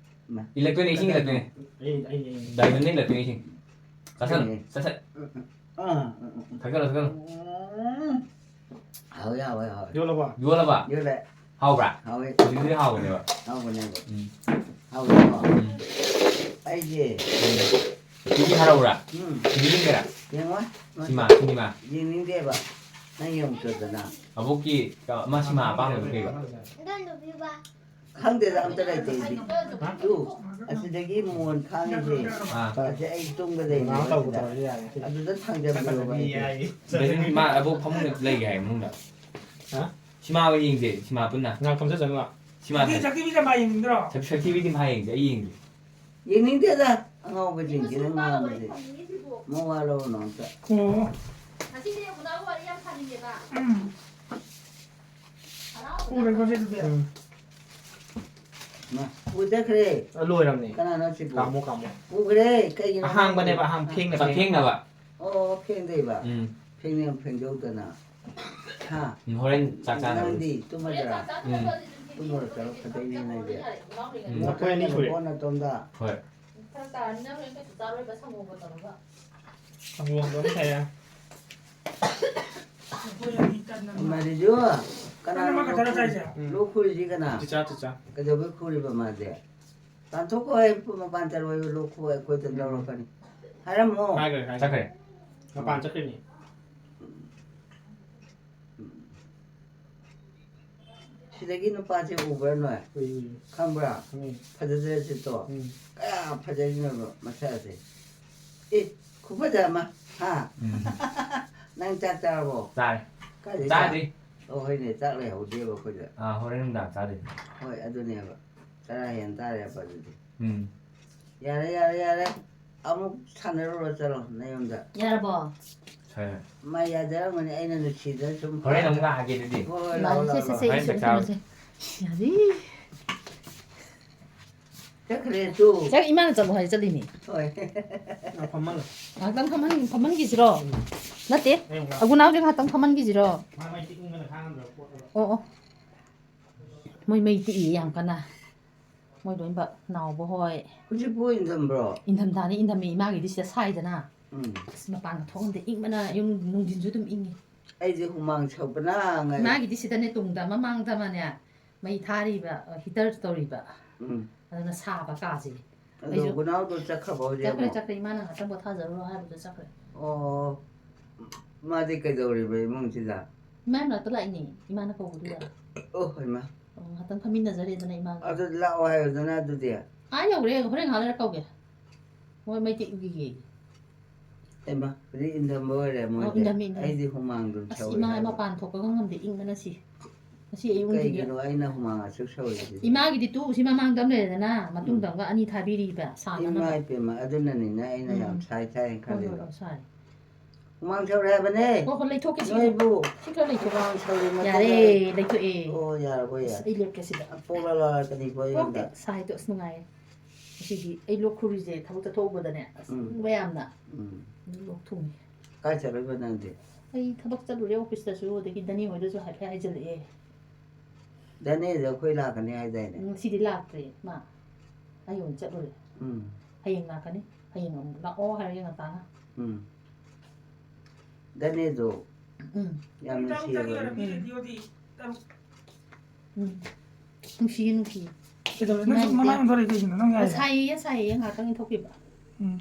ꯃꯥ꯫ ꯏꯜꯂꯛꯇꯣꯏꯅꯦ, ꯏꯁꯤꯡ ꯏꯜꯂꯛꯇꯣꯏꯅꯦ꯫ ꯑꯩ, ꯑꯩ, ꯑꯩ꯫ ꯗꯥꯏꯃꯟꯅ ꯏꯜꯂꯛꯇꯣꯏꯅꯦ, ꯏꯁꯤꯡ꯫ ꯆꯥꯁꯜꯂꯣ, ꯑꯩ꯫ ꯆꯥꯁꯜ-, ꯎꯝ, ꯎꯝ, ꯎꯝ, ꯎꯝ, ꯎꯝ꯫ ꯊꯛꯆꯜꯂꯣ, ꯊꯛꯆꯜꯂꯣ꯫ ꯎꯝ꯫ ꯍꯥꯎꯋꯦ, ꯍꯥꯎꯋꯦ, ꯍꯥꯎꯋꯦ꯫ ꯌꯣꯜꯂꯕꯣ? ꯌꯣꯜꯂꯕ? ꯌꯣꯜꯂꯦ꯫ ꯍꯥꯎꯕ꯭ꯔꯥ? ꯍꯥꯎꯋꯦ꯫ ꯍꯧꯖꯤꯛꯀꯤꯗꯨꯗꯤ ꯍꯥꯎꯕꯅꯦꯕ꯫ ꯍꯥꯎꯕꯅꯦꯕ꯫ ꯎꯝ꯫ ꯍꯥꯎꯋꯦꯀꯣ? ꯎꯝ꯫ ꯑꯩꯁꯦ ꯎꯝ꯫ ꯁꯤꯗꯤ ꯍꯥꯏꯔꯛꯎꯔꯥ? ꯎꯝ꯫ ꯁꯤꯗꯤ ꯌꯦꯡꯒꯦꯔꯥ? ꯌꯦꯡꯉꯣ꯫ ꯁꯤꯃꯥ, ꯁꯤꯅꯦꯃꯥ꯫ ꯌꯦꯡꯅꯤꯡꯗꯦꯕ꯫ ꯅꯪ ꯌꯦꯡꯉꯨꯆꯣꯗꯅ꯫ ꯑꯕꯣꯛꯀꯤ, ꯑ, ꯑꯃ ꯁꯤꯃꯥ ꯑꯄꯥꯝꯕꯗꯣ ꯀꯩꯕ? ꯈꯪꯗꯦꯗ, ꯑꯝꯇ ꯂꯩꯇꯦ ꯑꯩꯗꯤ꯫ ꯇꯨ, ꯑꯁꯤꯗꯒꯤ ꯃꯣꯟ ꯈꯥꯡꯉꯤꯁꯦ꯫ ꯑꯥ꯫ ꯑꯁꯤ ꯑꯩ ꯇꯨꯝꯒ ꯂꯩꯅꯦꯕ ꯁꯤꯗ꯫ ꯑꯗꯨꯗ ꯊꯥꯡꯖꯟꯕꯤꯔꯣꯕ ꯑꯩꯁꯦ꯫ ꯁꯤꯗꯩꯗꯤ ꯃꯥ ꯑꯕꯣꯛ ꯐꯃꯨꯡꯗ ꯂꯩꯒꯦ ꯍꯥꯏ ꯃꯅꯨꯡꯗ꯫ ꯍꯥ? ꯁꯤꯃꯥ ꯑꯣꯏꯅ ꯌꯦꯡꯁꯦ, ꯁꯤꯃꯥ ꯄꯨꯟꯅ꯫ ꯉꯥ ꯐꯝꯆꯠ ꯆꯪꯉꯣ꯫ ꯁꯤꯃꯥ ꯁꯛꯊꯤ-, ꯁꯛꯊꯤꯕꯤ ꯁꯤꯃꯥ ꯌꯦꯡꯅꯤꯡꯗ꯭ꯔꯣ? ꯁꯛ-, ꯁꯛꯊꯤꯕꯤꯗꯤ ꯃꯥ ꯌꯦꯡꯁꯦ, ꯑꯩ ꯌꯦꯡꯒꯦ꯫ ꯌꯦꯡꯅꯤꯡꯗꯦꯗ, ꯑꯉꯥꯎꯕꯁꯤꯡꯁꯤꯅ ꯉꯥꯡꯕꯁꯦ꯫ ꯃꯋꯥ ꯂꯧꯔꯨꯅꯨ ꯑꯝꯇ꯫ ꯑꯣ꯫ ꯉꯁꯤꯗꯤ ꯎꯅꯥ ꯋꯥꯔꯤ ꯌꯥꯝ ꯁꯥꯅꯤꯡꯉꯦꯕ꯫ ꯎꯝ꯫ ꯎꯔꯦꯀꯣ ꯁꯤ ꯑꯗꯨꯗꯤ? ꯎꯝ꯫ ꯃꯥ, ꯄꯨ ꯆꯠꯈ꯭ꯔꯦ꯫ ꯑ, ꯂꯣꯏꯔꯝꯅꯦ꯫ ꯀꯅꯥꯅꯣ ꯁꯤꯕꯨ? ꯀꯥꯃꯣ, ꯀꯥꯃꯣ꯫ ꯄꯨꯈ꯭ꯔꯦ꯫ ꯀꯩꯒꯤꯅꯣ ꯑꯍꯥꯡꯕꯅꯦꯕ, ꯈꯪꯗꯦ꯫ ꯑꯍꯥꯡ ꯐꯦꯡꯅꯕ꯫ ꯆꯥꯛ ꯐꯦꯡꯅꯕ꯫ ꯑꯣ, ꯐꯦꯡꯗꯣꯏꯕ꯫ ꯎꯝ꯫ ꯐꯦꯡꯅꯤ, ꯐꯦꯡꯗꯣꯛꯇꯅ꯫ ꯍꯥ? ꯎꯝ, ꯍꯣꯔꯦꯟ ꯆꯥꯛ ꯆꯥꯅꯕ꯫ ꯅꯪꯗꯤ ꯇꯨꯝꯃꯗ꯭ꯔꯥ? ꯎꯝ꯫ ꯇꯨꯝꯃꯨꯔꯣ, ꯆꯠꯂꯣ, ꯐꯖꯩꯅꯦ ꯅꯪꯗꯤ꯫ ꯎꯝ꯫ ꯑꯩꯈꯣꯏ ꯑꯅꯤ ꯁꯨꯔꯦ꯫ ꯀꯣꯟꯅ ꯇꯨꯝꯗ꯫ ꯍꯣꯏ꯫ ꯐꯔꯛ ꯇꯥꯔꯅꯤꯅ ꯍꯣꯔꯦꯟ ꯀꯩꯁꯨ ꯆꯥꯔꯣꯏꯕ, ꯁꯪꯒꯣꯝꯒ ꯇꯧꯔꯒ꯫ ꯁꯪꯒꯣꯝꯗꯣ ꯑꯃ ꯊꯛꯑꯦ꯫ ꯃꯔꯤꯖꯨ, ꯀꯅꯥꯅꯣ ꯅꯪ ꯑꯃꯈꯛꯇꯔ ꯂꯣꯛ ꯈꯨꯔꯤ-, ꯆꯥꯏꯁꯦ? ꯎꯝ꯫ ꯂꯣꯛ ꯈꯨꯔꯤꯁꯤ ꯀꯅꯥ? ꯆꯤꯆꯥ, ꯆꯤꯆꯥ꯫ ꯀꯩꯗꯧꯕꯩ ꯈꯨꯔꯤꯕ ꯃꯥꯗꯤ? ꯇꯥꯟꯊꯣꯛꯈꯣ, ꯑꯩ ꯃꯄꯥꯟ ꯆꯠꯂꯣ, ꯑꯩ ꯂꯣꯛ ꯈꯨ-, ꯑꯩꯈꯣꯏꯗ ꯎꯝ꯫ ꯂꯧꯔꯛꯀꯅꯤ꯫ ꯍꯥꯏꯔꯝꯃꯣ꯫ ꯍꯥꯏꯈ꯭ꯔꯦ, ꯍꯥꯏꯈ꯭ꯔꯦ꯫ ꯆꯠꯈ꯭ꯔꯦ꯫ ꯃꯄꯥꯟ ꯆꯠꯈ꯭ꯔꯤꯅꯤ꯫ ꯁꯤꯗꯒꯤ ꯅꯨꯄꯥꯁꯦ ꯎꯕ꯭ꯔꯥ ꯅꯣꯏ? ꯎꯏ, ꯎꯏ꯫ ꯈꯪꯕ꯭ꯔꯥ? ꯈꯪꯉꯤ꯫ ꯐꯖꯗ꯭ꯔꯁꯤꯇꯣ? ꯎꯝ꯫ ꯀꯌꯥ ꯐꯖꯔꯤꯅꯣꯕ ꯃꯁꯛꯁꯦ? ꯑꯦ, ꯈꯨꯐꯖ ꯑꯃ, ꯍꯥ? ꯎꯝ꯫ ꯅꯪ ꯆꯥꯛ ꯆꯥꯔꯕꯣ? ꯆꯥꯔꯦ꯫ ꯀꯥꯏꯗꯩ ꯆꯥꯛ? ꯆꯥꯗ꯭ꯔꯤ꯫ ꯑꯣ, ꯍꯣꯏꯅꯦ, ꯆꯥꯛ ꯂꯩꯍꯧꯗꯦꯕ ꯑꯩꯈꯣꯏꯗ꯫ ꯑꯥ, ꯍꯣꯔꯦꯟ ꯅꯨꯡꯗꯥꯡ ꯆꯥꯗꯣꯏꯅꯤ꯫ ꯍꯣꯏ, ꯑꯗꯨꯅꯦꯕ꯫ ꯆꯔꯥ ꯍꯦꯟ ꯇꯥꯔꯦꯕ ꯑꯗꯨꯗꯤ꯫ ꯎꯝ꯫ ꯌꯥꯔꯦ, ꯌꯥꯔꯦ, ꯌꯥꯔꯦ꯫ ꯑꯃꯨꯛ ꯁꯥꯟꯅꯔꯨꯔꯣ, ꯆꯠꯂꯣ, ꯅꯌꯨꯝꯗ꯫ ꯌꯥꯔꯕꯣ? ꯁꯥꯟꯅꯔꯦ꯫ ꯃꯥ ꯌꯥꯖꯔꯝꯒꯅꯤ, ꯑꯩꯅ ꯅꯨꯡꯁꯤꯗꯅ ꯁꯨꯝ ꯍꯣꯔꯦꯟ ꯑꯃꯨꯛ ꯂꯥꯛꯑꯒꯦ ꯑꯗꯨꯗꯤ꯫ ꯍꯣꯏ, ꯍꯣꯏ, ꯂꯥꯛꯑꯣ, ꯂꯥꯛꯑꯣ, ꯁꯦ, ꯁꯦ, ꯂꯥꯛꯑꯣ꯫ ꯁꯦ, ꯍꯣꯔꯦꯟ ꯏꯁꯨ ꯆꯥꯛ ꯆꯥꯔꯨꯔꯁꯤ꯫ ꯀꯩꯅꯣꯁꯦ꯫ ꯌꯥꯔꯦ꯫ ꯆꯠꯈ꯭ꯔꯦ ꯇꯨ꯫ ꯆꯠ-, ꯏꯃꯥꯅ ꯆꯠꯂꯣ ꯍꯥꯏ ꯆꯠꯂꯤꯅꯤ꯫ ꯍꯣꯏ꯫ ꯉꯥꯛ ꯐꯝꯍꯜꯂꯣ꯫ ꯉꯥꯛꯇꯪ ꯐꯝꯍꯟ-, ꯐꯝꯍꯟꯈꯤꯁꯤꯔꯣ? ꯎꯝ꯫ ꯅꯠꯇꯦ꯫ ꯑꯩ ꯑꯃꯨꯛ ꯂꯥꯛꯀꯦ꯫ ꯑꯒꯨꯅꯥꯎꯁꯦ ꯉꯥꯛꯇꯪ ꯐꯝꯍꯟꯈꯤꯁꯤꯔꯣ? ꯃꯥ ꯃꯩ ꯇꯤꯛ ꯏꯪꯕꯅ ꯈꯥꯡꯉꯝꯗ꯭ꯔꯕ ꯄꯣꯠꯅꯦꯕ꯫ ꯑꯣ, ꯑꯣ꯫ ꯃꯣꯏ ꯃꯩ ꯇꯤꯛꯏ ꯌꯥꯝ ꯀꯟꯅ꯫ ꯃꯣꯏ ꯂꯣꯏꯅꯃꯛ ꯅꯥꯎꯕ ꯍꯣꯏ꯫ ꯍꯧꯖꯤꯛꯄꯨ ꯏꯪꯊꯝꯕ꯭ꯔꯣ? ꯏꯪꯊꯝꯊꯥꯅꯤ, ꯏꯪꯊꯝꯃꯦ꯫ ꯏꯃꯥꯒꯤꯗꯤ ꯁꯤꯗ ꯁꯥꯏꯗꯅ꯫ ꯎꯝ꯫ ꯑꯁ, ꯃꯄꯥꯟꯒ ꯊꯣꯛꯑꯝꯗꯦ꯫ ꯏꯪꯕꯅ ꯌꯨꯝ ꯅꯨꯡꯊꯤꯟꯁꯨ ꯑꯗꯨꯝ ꯏꯪꯉꯤ꯫ ꯑꯩꯗꯤ ꯍꯨꯃꯥꯡ ꯁꯧꯕꯅ ꯉꯥꯏ-, ꯏꯃꯥꯒꯤꯗꯤ ꯁꯤꯗꯅꯦ ꯇꯨꯡꯗ ꯑꯃ ꯃꯥꯡꯗ ꯑꯃꯅꯦ꯫ ꯃꯩ ꯊꯥꯔꯤꯕ, ꯍꯤꯇꯔ ꯇꯧꯔꯤꯕ꯫ ꯎꯝ꯫ ꯑꯗꯨꯅ ꯁꯥꯕ ꯀꯥꯁꯦ꯫ ꯑꯗꯣ ꯑꯩꯁꯨ ꯒꯨꯅꯥꯎꯗꯣ ꯆꯠꯈ꯭ꯔꯕꯣ ꯍꯧꯖꯤꯛ ꯆꯠꯈ꯭ꯔꯦ, ꯑꯃꯨꯛ? ꯆꯠꯈ꯭ꯔꯦ꯫ ꯏꯃꯥꯅ ꯉꯥꯛꯇꯪ ꯄꯣꯊꯥꯖꯔꯨꯔꯣ ꯍꯥꯏꯕꯗꯨ ꯆꯠꯈ꯭ꯔꯦ꯫ ꯑꯣ, ꯃꯥꯗꯤ ꯀꯩꯗꯧꯔꯤꯕ ꯏꯃꯨꯡꯁꯤꯗ? ꯏꯃꯥ ꯃꯅꯥꯛꯇ ꯂꯥꯛꯏꯅꯦ, ꯏꯃꯥꯅ ꯀꯧꯕꯗꯨꯗ꯫ ꯑꯣ, ꯍꯩꯃꯥ꯫ ꯑꯣ, ꯉꯥꯛꯇꯪ ꯐꯝꯃꯤꯟꯅꯖꯔꯦꯗꯅ ꯏꯃꯥꯒ꯫ ꯑꯗꯨ ꯂꯥꯛꯑꯣ ꯍꯥꯏꯌꯨꯗꯅ ꯑꯗꯨꯗꯤ꯫ ꯑꯥ ꯌꯧꯔꯦ, ꯍꯣꯔꯦꯟ ꯉꯥꯏꯍꯥꯛ ꯂꯩꯔ ꯀꯧꯒꯦ꯫ ꯃꯣꯏ ꯃꯩ ꯇꯦꯛꯎꯈꯤꯒꯦ꯫ ꯍꯩꯃꯥ, ꯍꯧꯖꯤꯛ ꯏꯟꯊꯝꯕ ꯑꯣꯏꯔꯦ ꯑꯣ, ꯃꯣꯏꯗꯤ? ꯏꯟꯊꯝꯃꯤ, ꯏꯟꯊꯝꯃꯤ꯫ ꯑꯩꯗꯤ ꯍꯨꯃꯥꯡꯗꯨꯝ ꯑꯁ, ꯁꯧꯔꯤ ꯏꯃꯥ ꯍꯥꯏꯕ꯫ ꯃꯄꯥꯟ ꯊꯣꯛꯄꯒ ꯉꯝꯗꯦ, ꯏꯪꯕꯅ ꯁꯤ꯫ ꯉꯁꯤ ꯑꯌꯨꯛ ꯅꯨꯡꯊꯤꯜꯒꯤ ꯀꯩꯒꯤꯅꯣ ꯑꯩꯅ ꯍꯨꯃꯥꯡ ꯑꯁꯨꯛ ꯁꯧꯔꯤꯁꯤꯗꯤ? ꯏꯃꯥꯒꯤꯗꯤ ꯇꯨ ꯁꯤ ꯃꯃꯥꯡꯗ ꯑꯃ ꯂꯩꯔꯦꯗꯅ, ꯃꯇꯨꯡꯗ ꯎꯝ꯫ ꯑꯃꯒ ꯑꯅꯤ ꯊꯥꯕꯤꯔꯤꯕ ꯁꯥꯅꯅꯕ꯫ ꯏꯃꯥ ꯏꯄꯦꯝꯃ, ꯑꯗꯨꯅꯅꯤꯅꯦ ꯑꯩꯅ ꯌꯥꯝ ꯎꯝ꯫ ꯁꯥꯏ ꯁꯥꯏ ꯍꯣꯏ, ꯍꯣꯏ, ꯈꯜꯂꯤꯗꯣ꯫ ꯍꯣꯏ, ꯁꯥꯏ꯫ ꯍꯨꯃꯥꯡ ꯁꯧꯔꯦ ꯍꯥꯏꯕꯅꯦ꯫ ꯍꯣꯏ, ꯍꯣꯏ, ꯂꯩꯊꯣꯛꯀꯦ ꯁꯤ꯫ ꯅꯣꯏꯕꯨ ꯁꯤ ꯈꯔ ꯂꯩꯊꯣꯛꯑꯣ꯫ ꯍꯨꯃꯥꯡ ꯁꯧꯔꯤ ꯃꯇꯝꯗ꯫ ꯌꯥꯔꯦ, ꯂꯩꯊꯣꯛꯑꯦ꯫ ꯑꯣ, ꯌꯥꯔꯕꯣ, ꯑꯁ, ꯌꯥꯔꯦ? ꯑꯩ ꯂꯦꯞꯀꯦ ꯁꯤꯗ꯫ ꯄꯣꯛꯂ ꯂꯥꯎꯔꯛꯀꯅꯤꯀꯣ ꯑꯩꯉꯣꯟꯗ꯫ ꯄꯣꯛꯇꯦ, ꯁꯥꯏꯗꯣ ꯑꯁ ꯅꯨꯡꯉꯥꯏꯌꯦ꯫ ꯉꯁꯤꯗꯤ ꯑꯩ ꯂꯣꯛ ꯈꯨꯔꯤꯁꯦ ꯊꯕꯛ ꯆꯠꯊꯣꯛꯎꯕꯗꯅꯦ, ꯑꯁ, ꯎꯝ꯫ ꯃꯌꯥꯝꯅ ꯎꯝ꯫ ꯑꯗꯨꯝ ꯂꯣꯛ ꯊꯨꯡꯉꯦ꯫ ꯀꯥꯏ ꯆꯠꯂꯨꯏꯕ ꯅꯪꯗꯤ? ꯑꯩ ꯊꯕꯛ ꯆꯠꯂꯨꯔꯦ ꯑꯣꯐꯤꯁꯇꯁꯨ, ꯑꯗꯒꯤ ꯗꯅꯤ ꯍꯣꯏꯗꯁꯨ ꯍꯥꯏꯐꯦꯠ ꯍꯥꯏꯖꯤꯜꯂꯛꯑꯦ꯫ ꯗꯅꯤꯗꯣ ꯑꯩꯈꯣꯏ ꯂꯥꯛꯀꯅꯤ ꯍꯥꯏꯗꯥꯏꯅꯦ? ꯎꯝ, ꯉꯁꯤꯗꯤ ꯂꯥꯛꯇ꯭ꯔꯦ ꯃꯥ꯫ ꯑꯩ ꯑꯣꯏꯅ ꯆꯠꯂꯨꯔꯦ꯫ ꯎꯝ꯫ ꯍꯌꯦꯡ ꯂꯥꯛꯀꯅꯤ꯫ ꯍꯌꯦꯡ ꯑꯃꯨꯛ ꯂꯥꯛꯑꯣ ꯍꯥꯏꯔꯒꯦ ꯉꯟꯇꯥꯅ꯫ ꯎꯝ꯫ ꯗꯅꯤꯗꯣ ꯎꯝ꯫ ꯌꯥꯝ ꯅꯨꯡꯁꯤꯌꯦꯕ꯫ ꯎꯝ꯫ ꯅꯨꯡꯁꯤꯌꯦ, ꯅꯨꯡꯁꯤꯌꯦ꯫ ꯀꯩꯗꯧꯔꯦ? ꯅꯪꯁꯨ ꯃꯃꯥꯏ ꯑꯣꯟꯊꯣꯔꯛꯏ ꯀꯩꯒꯤꯅꯣ? ꯅꯪ ꯌꯥꯏꯔꯣ? ꯁꯥꯏꯌꯦ, ꯁꯥꯏꯌꯦ, ꯉꯥꯏꯍꯥꯛꯇꯪ ꯏꯟꯊꯣꯛꯈꯤꯕ꯫ ꯎꯝ꯫